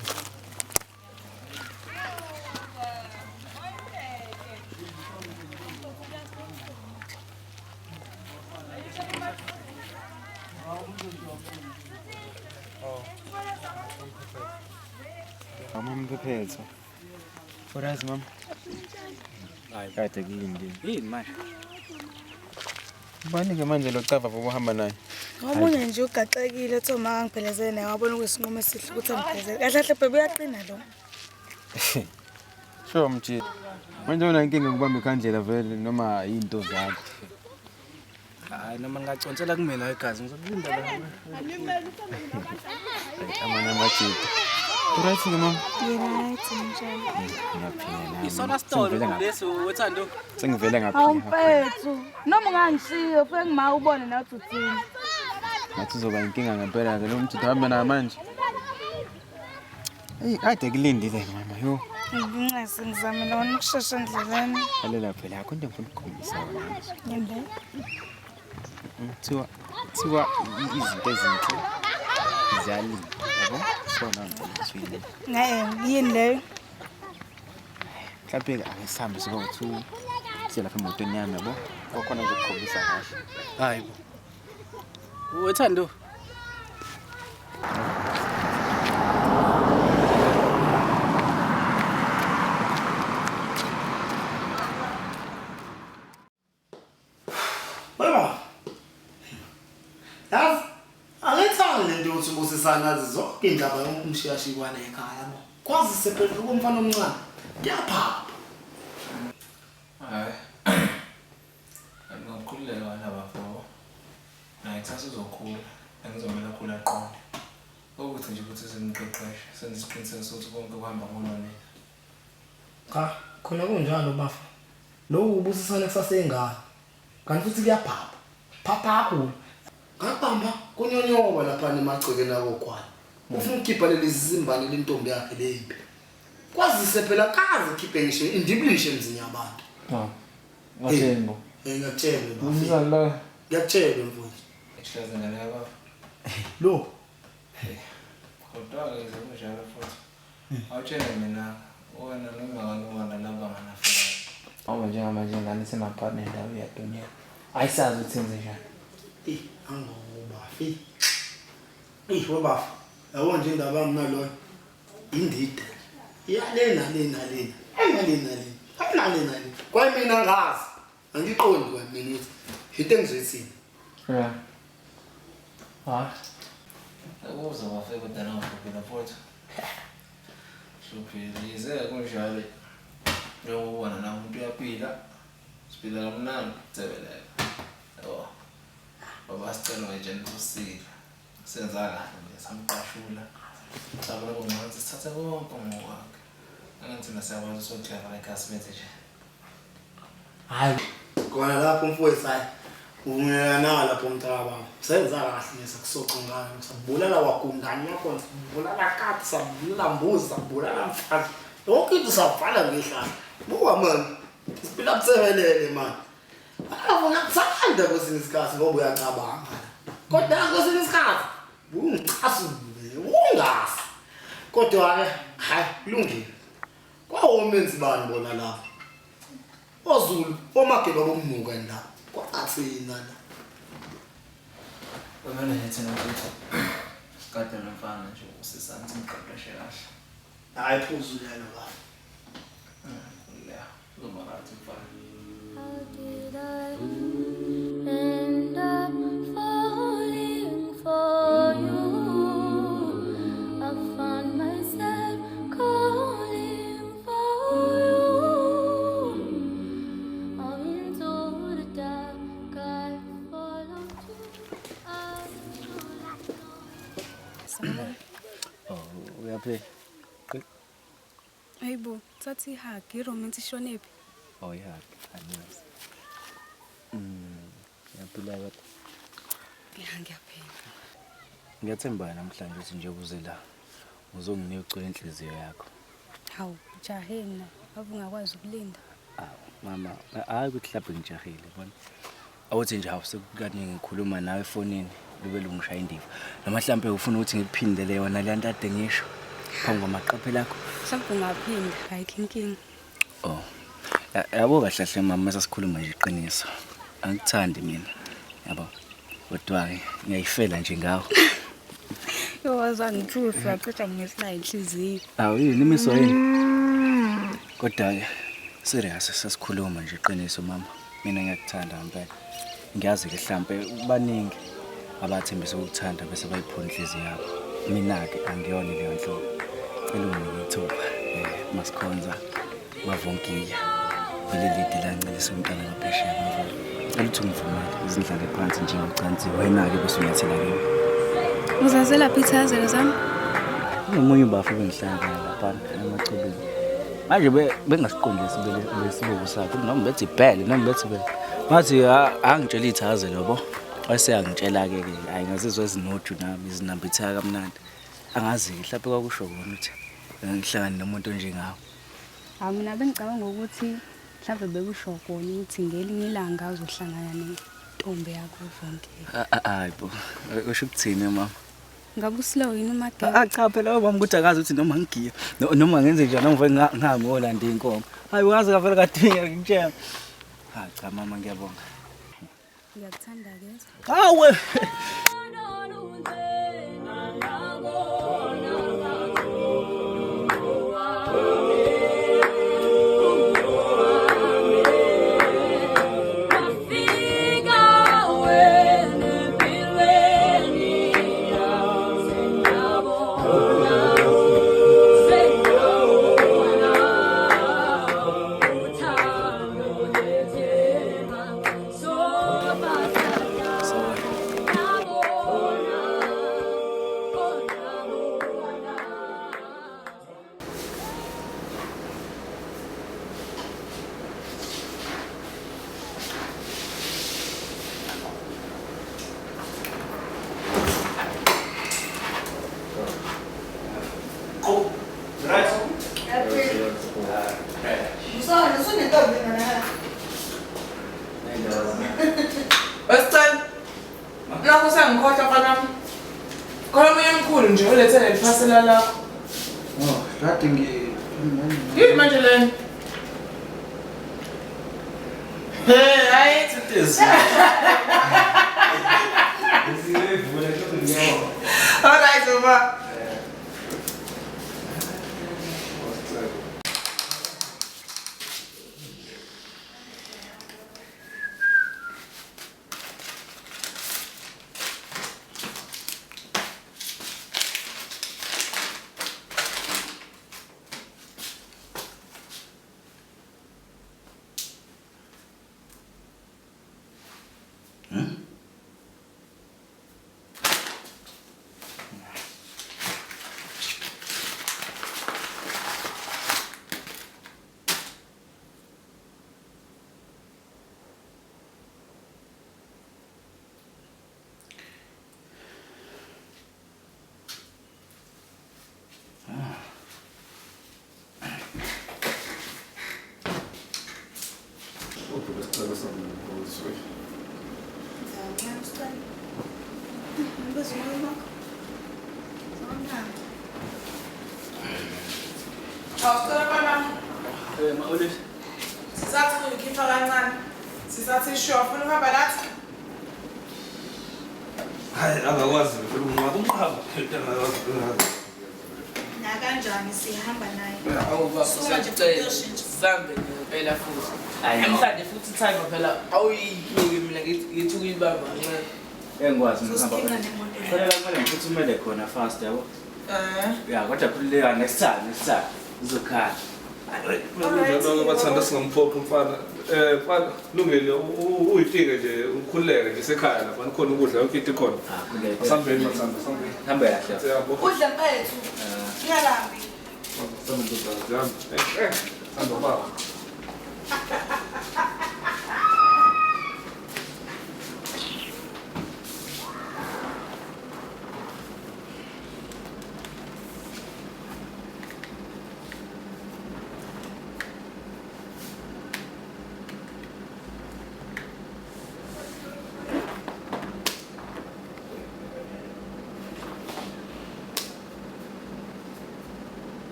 Mama mphephetho. Alright mama. Hayi kade kulindile. Yini manje? Ubani ke manje lo cava bokuhamba naye? Omunye nje ugaxekile ethi uma angiphelezele naye wabona kuyisinqumo esihle ukuthi angiphelezele. Kahle kahle bebe uyaqina lo. Sure mjini. Manje wena inkinga ngikubamba ikhandlela vele noma into zakho. Hayi noma ngingaconsela kumina igazi ngizokulinda la. Amanye amajita. Uright ke mama? Ngi-right njani? Ngiyaphila. Isona sitolo lesi wethando. Sengivele Hawu ngaphila. mfethu, noma ungangishiya ufike ngima ubone nawe ukuthi uthini. Ngathi uzoba inkinga ngempela ke lo mjita uhambe naye manje. Eyi kade kulindile ke mama yo. Ngincese ngizamela wona ukushesha endleleni. Lalela phela akho into engifuna ukukhombisa yona manje. Yini le? Kuthiwa izinto ezinhle ziyalinda yabo. Sona ngicela ukuthi uyilinde. Ngeke, yini leyo? Mhlawumbe ake sihambe sibe u-two siye lapha emotweni yami yabo. Kwakhona ngizokukhombisa kahle. Hayi bo. Wethando. Baba. Yazi angithandi lento yokuthi ubusisana azi zonke indaba yonke umshiyashikwana ekhaya yabo. Kwazi sephela umfana omncane. Kuyaphapha. Hayi. Angingakhululeka wena bafo. Naye kusasa uzokhula. Engizomela akhule aqonde. Ukuthi nje ukuthi simqeqeshe senze isiqiniseko sokuthi konke kuhamba ngononela. Cha, khona kunjalo bafa. Lokhu ubusisana kusasengane. Kanti futhi kuyaphapha. Phapha kakhulu. Ngabamba kunyonyoba lapha emagcekeni akogwala. Ufuna ukukhipha leli zimbane lentombi yakhe lembi. Kwazise phela kaze khiphe ngisho indibilishe emzini yabantu. Ah. Ngatheni bo? Eh ngiyakutshela bafo. Ubusisana la. Ngiyakutshela mfowethu. Ihlaza ngane kababa. Lo. Kodwa-ke kunjalo futhi. Awutshele mina wena noma nalaba nganafika. Ngoba njengamanje ingane isemaphakathi nendawo iyadonyela. Ayisazi ukuthi yenze njani. Eh angobafi. Eh webafo. Yabo nje indaba yami naloyo. Indida. Iyalena lena lena. Ayalena lena. Ayalena lena. Kwaye mina ngazi. Angiqondi kwamina ukuthi into engizoyithini. Yeah. Hayi. Akuze wafika kodwa nangihluphile mfowethu. Hluphile yize kunjalo. Njengoba ubona na umuntu uyaphila. Siphila kamnandi kuthebeleka. Yabo. Baba sicela nje usile. Senza kahle nje samqashula. Sabona kungathi sithathe konke ngokwakhe. Angithi thina siyakwazi ukudlala ekhasi nje. Hayi kona lapho mfowethu hayi uvumelana lapho mntakababa. Senza kahle nje sakusoca ngayo. Sabulala wagundane yakho, sabulala kati, sabulala mbuzi, sabulala mfazi. Yonke into savala ngehlala. Buka man. Siphila buthebelele man. Avo ngakuthanda kwesinye isikhathi ngoba uyacabanga. Kodwa kwesinye isikhathi ungicasule, ungazi. Kodwa ke hayi kulungile. Kwawomenzi bani bona lapho? OZulu omageba bomnuka la. Kwathina la. Wena nje thina ukuthi sikade nomfana nje usisana simqeqeshe kahle. Hayi phuzu lelo bafo. La, uzoba right mfana. How did I end up falling for you? I found myself calling for you. Oh, into the dark I followed you. I Sawubona. Oh, uyaphila? Hayibo, thatha i-hug, i-romance ishonephi? Oh yeah, angiyazi. Ngiyaphila kodwa. Ya, ngiyaphila. Ngiyathemba namhlanje ukuthi nje uze la uzonginika ucela inhliziyo yakho. Hawu, ujahe mina, ave ungakwazi ukulinda. Awu, mama, hayi ukuthi mhlawumbe ngijahile, yabona. Awuthi nje hawu sekukaningi ngikhuluma nawe efonini, lube lungishaya indiva. Noma mhlawumbe ufuna ukuthi ngikuphindele yona le nto ade ngisho phambi kwamaqaphela akho. Mhlawumbe ungaphinda, ayikho inkinga. Oh. Yabo kahle kahle mama sasikhuluma nje iqiniso. Angikuthandi mina. Yabo. Kodwa ke ngiyayifela nje ngawe. Yo wazangithusa, cishe ngisina inhliziyo. Awu yini imiswa yini? Kodwa ke serious sasikhuluma nje iqiniso mama. Mina ngiyakuthanda ngempela. Ngiyazi ke mhlambe baningi abathembisa ukukuthanda bese bayiphula inhliziyo yakho. Mina ke angiyona leyo nhlobo. Cela unginike ithuba. Masikhonza mavonkiya. Leli lancelisa umntana ngaphesheya komfula. Cela ukuthi ungivumele izindlale phansi njengocansi wena-ke bese unyathela kimi. Uzazelaphi ithakazelo zami? Kunomunye ubafo bengihlangana laphana emachubeni. Manje bengasiqondisi lesibuko sakhe noma bethi ibhele noma bethi bele. Ngathi angitshela ithakazelo yabo. Wayeseyangitshela-ke ke hayi ngazizwa ezinoju nami izinambitheka kamnandi. Angazi-ke mhlawumbe kwakusho kona ukuthi ngihlangane nomuntu onjengawe. Hawu mina bengicabanga ukuthi mhlawumbe bekusho kona ukuthi ngelinye ilanga uzohlangana nentombi yakho zonke. Hayi bo, usho ukuthini mama? Ngabe uslow yini umageba? Cha phela mama ukuthi akazi ukuthi noma ngigiya noma ngenze njani noma ngihambe ngolanda inkomo. Hayi wazi kavele kade ngiyakutshela. Ha cha mama ngiyabonga. Ngiyakuthanda ke. Hawe. Umkhulu nje ulethe leli phasela lakho. Oh, kade ngi Yini manje lena? Hey, hayi this. All right, Uma. Sisathi uyikhipha kancane. Sisathi sure ufuna ukuhamba nathi? Hayi angakwazi phela unqaba unqaba angakwazi unqaba. Nakanjani sihamba naye? Awu Suka nje sicela sambe ngempela futhi. Namhlanje futhi time phela awuyiniki mina ngithi ukuyibamba kancane. Engikwazi ngihamba. Kufanele kumele ngiphuthumele khona fast yabo. Ya kodwa khululeka next time next time uzokhala. Njalo bathanda singamphophi umfana. Mfana lungile uyitike nje ukhululeke nje sekhaya lapha khona ukudla yonke into ikhona. Asambeni mathanda asambeni. Hambe kahle. Udla mfethu. Ngiyalambi. Sambe ndodana yami. Hamba baba.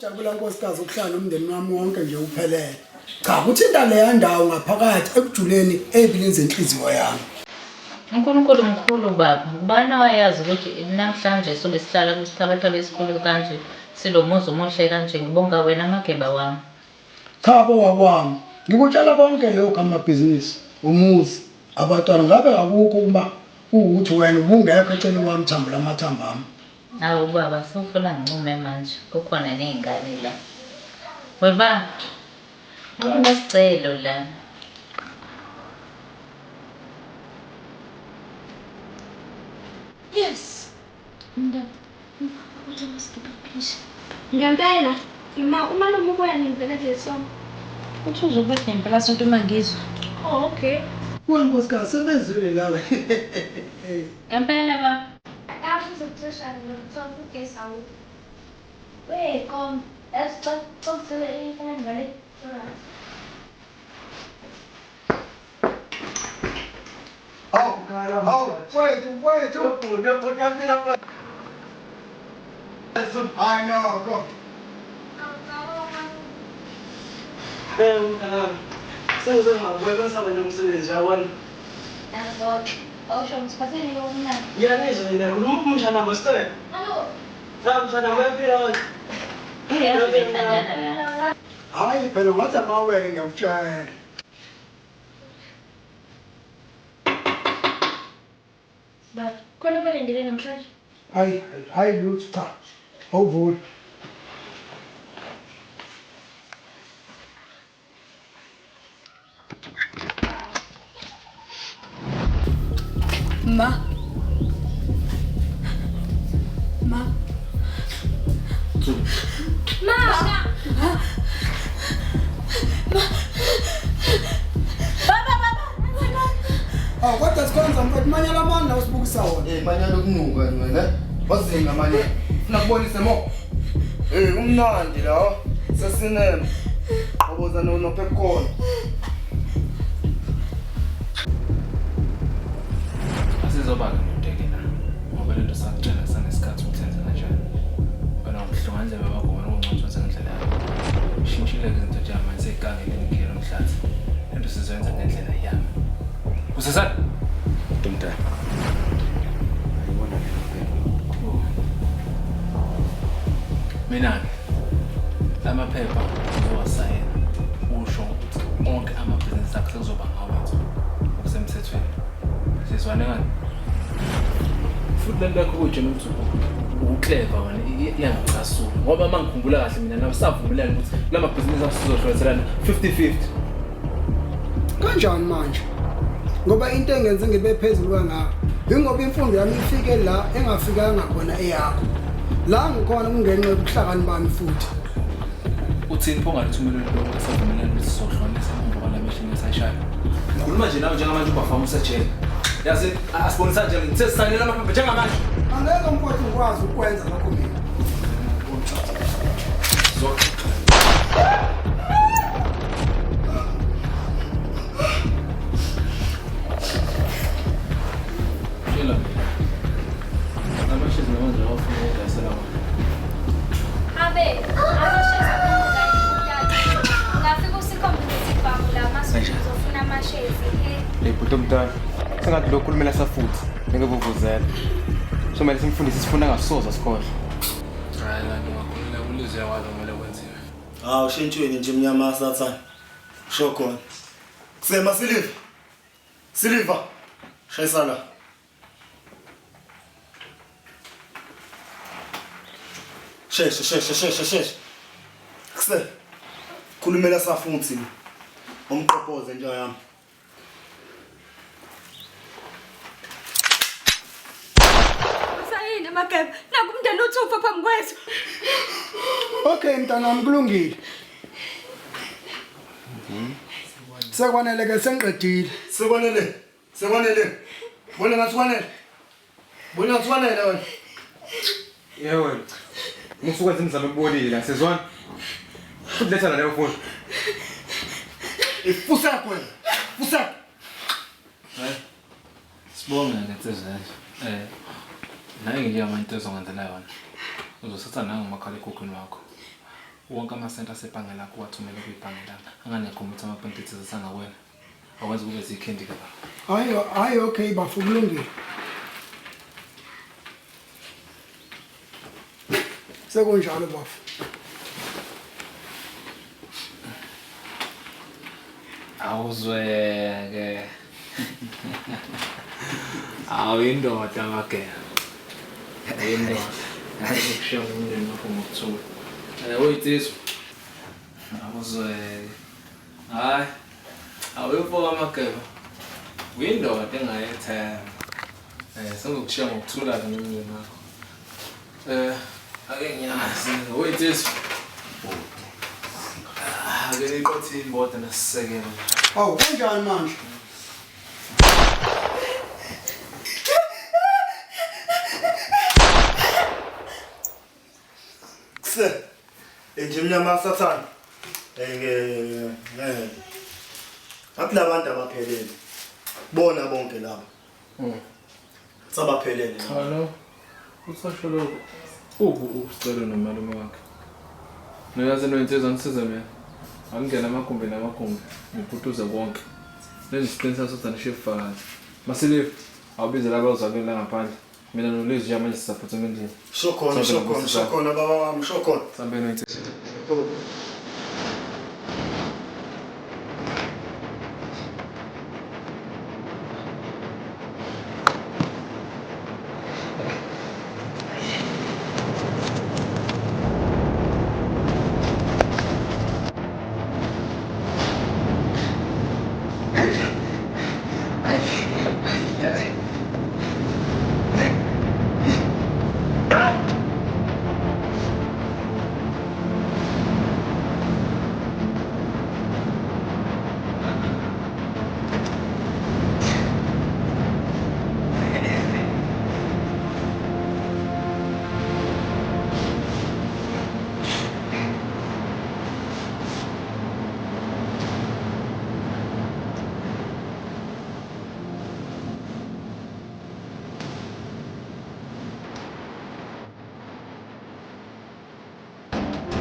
Jabula nkosikazi ukuhlala umndeni wami wonke nje uphelele. Cha kuthinta leya ndawo ngaphakathi ekujuleni ebilini zenhliziyo yami. uNkulunkulu mkhulu baba, ubani owayazi ukuthi namhlanje sobe sihlala kwisithabathaba esikhulu kanje, silomuzi omuhle kanje, ngibonga wena Mageba wami. Cha bo wakwami, ngikutshela konke lokhu amabhizinisi, umuzi, abantwana ngabe akukho uma ukuthi wena ubungekho eceleni kwami thambo lamathambo ami. Awu baba, sewufuna ngincume manje, kukhona ney'ngane la. Weba, kunesicelo la. Yes. Ngempela, ima umalume ubuya nini vele kulesonto? Uthi uzobuya ngempela sonto uma ngizwa. Oh, okay. Kuwe nkosikazi sebenzile laba. Ngempela baba. Wait, kom. That's talk to the ready? Oh, wait, wait. I know, go. Hayi phela ngathi amawele ngiyakutshela. Baba, khona balindele namhlanje. Hayi, hayi lutho cha. Awuvuli. Ma. Ma. Ma. Ma. Ma. Baba baba. Awu kodwa sikhonza mfethu manyala mani la usibukisa wona. Eh manyala okunuka wena. Wazinga manje. Ufuna kubonise mo. Eh umnandi la. Sesinema. Oboza no no popcorn. Asizoba-ke nodeke la ngoba le nto sakutshela kusanesikhathi ukuthi enze kanjani. Wena umhlongandlebe wakho wena ungcono wenza ngendlela yakho. Shintshile-ke izinto njengamanje seyigangile imikhiye lomhlathi. Le nto sizoyenza ngendlela yami. Usesana? Ntomdala. Ayibona le nto. Mina-ke lamaphepha uzowasayina usho ukuthi onke amabhizinisi akho sekuzoba ngawethu okusemthethweni. Sizwane ngani? Futhi le nto yakho kuyitshena ukuthi ukleva wena iyangicasula ngoba uma ngikhumbula kahle mina nawe savumelana ukuthi la mabhizinisi akho sizohlukanisela 50-50. Kanjani manje? Ngoba into engenze ngibe phezulu kangaka yingoba imfundo yami ifike la engafikanga khona eyakho. La ngikhona kungenxa yobuhlakani bami futhi. Uthini pho ngaluthumelweni lokho esavumelana ukuthi sizohlukanisa emva kwala mishini esayishaya? Ngikhuluma nje nawe njengamanje ubafama usejele. Yazi asibonisani nje ngithe sisayinela amaphepha njengamanje. Angeke mfowethu ngikwazi ukwenza lokho mina. Tshela mina. Amashezi namanje awafuna ukudayisela wona. Abe, amashezi akhona Ungafika usikhombe ngesibhamu la masuku uzofuna amashezi. He. Hey bhuti omdala, sengathi lo khulumela safuthi ngeke Somele simfundise sifuna ngasoza sikhohle. Hayi kanti ungakhululeka ulizwe yakwazi okumele kwenziwe. Hawu shintshweni nje mnyama sathane. Sho khona. Kusema siliva. Siliva. Shayisa la. Sheshe sheshe sheshe sheshe. Kuse. Khulumela safuthi. Umqopoze nje yami. Usayini Mageba, naku umndeni uthi ufa phambi kwethu. Okay mntanami kulungile. Sekwanele ke sengiqedile. Sekwanele. Sekwanele. Bona ngathi kwanele. Bona ngathi kwanele wena. Yebo wena. Musu kwenza imizamo ekubolile, sizwana. Futhi letha la leyo foni. Ifusek wena. Fusek. Hayi. Sibonge ke nsizwa. Naye nje manje into ezongenzela yona. Uzothatha nangomakhalekhukhwini wakho. Wonke amasenti asebhange lakho uwathumele kwibhange lami. Anganekho ukuthi ama-point sangakwena. Akwazi kube zikhendi ke baba. Hayi hayi okay bafu kulungile. Sekunjalo bafu. Awuzweke. Awu indoda Mageba. Indoda. Ayikushiya umndeni wakho ngokuthula. Uyinsizwa. Awuzweke. Hayi. Awuyimfo kaMageba. Uyindoda engayethemba. Sengizokushiya ngokuthula ke nomndeni wakho. Ake ngiyazi. Uyinsizwa. Ake niqothe imoto nasisekelo. Awu kanjani manje? Kuse. Nje mnyama sathane. Ngathi labantu abaphelele. Bona bonke laba. Sabaphelele. Cha no. Usasho lokho. Ubu usicelo nomalume wakhe. Noyazi noyinsizwa nisize mina. Angingena amagumbi namagumbi. Ngiphuthuze konke. Nenze isiqiniseko sokuthi anishiye ubufakazi. Masilive, awubize laba ozalweni la ngaphandle. Mina noLizwi njengamanje sisaphuthuma endlini. Sho khona, sho khona, sho khona baba wami, sho khona. Sambeni noyinsizwa.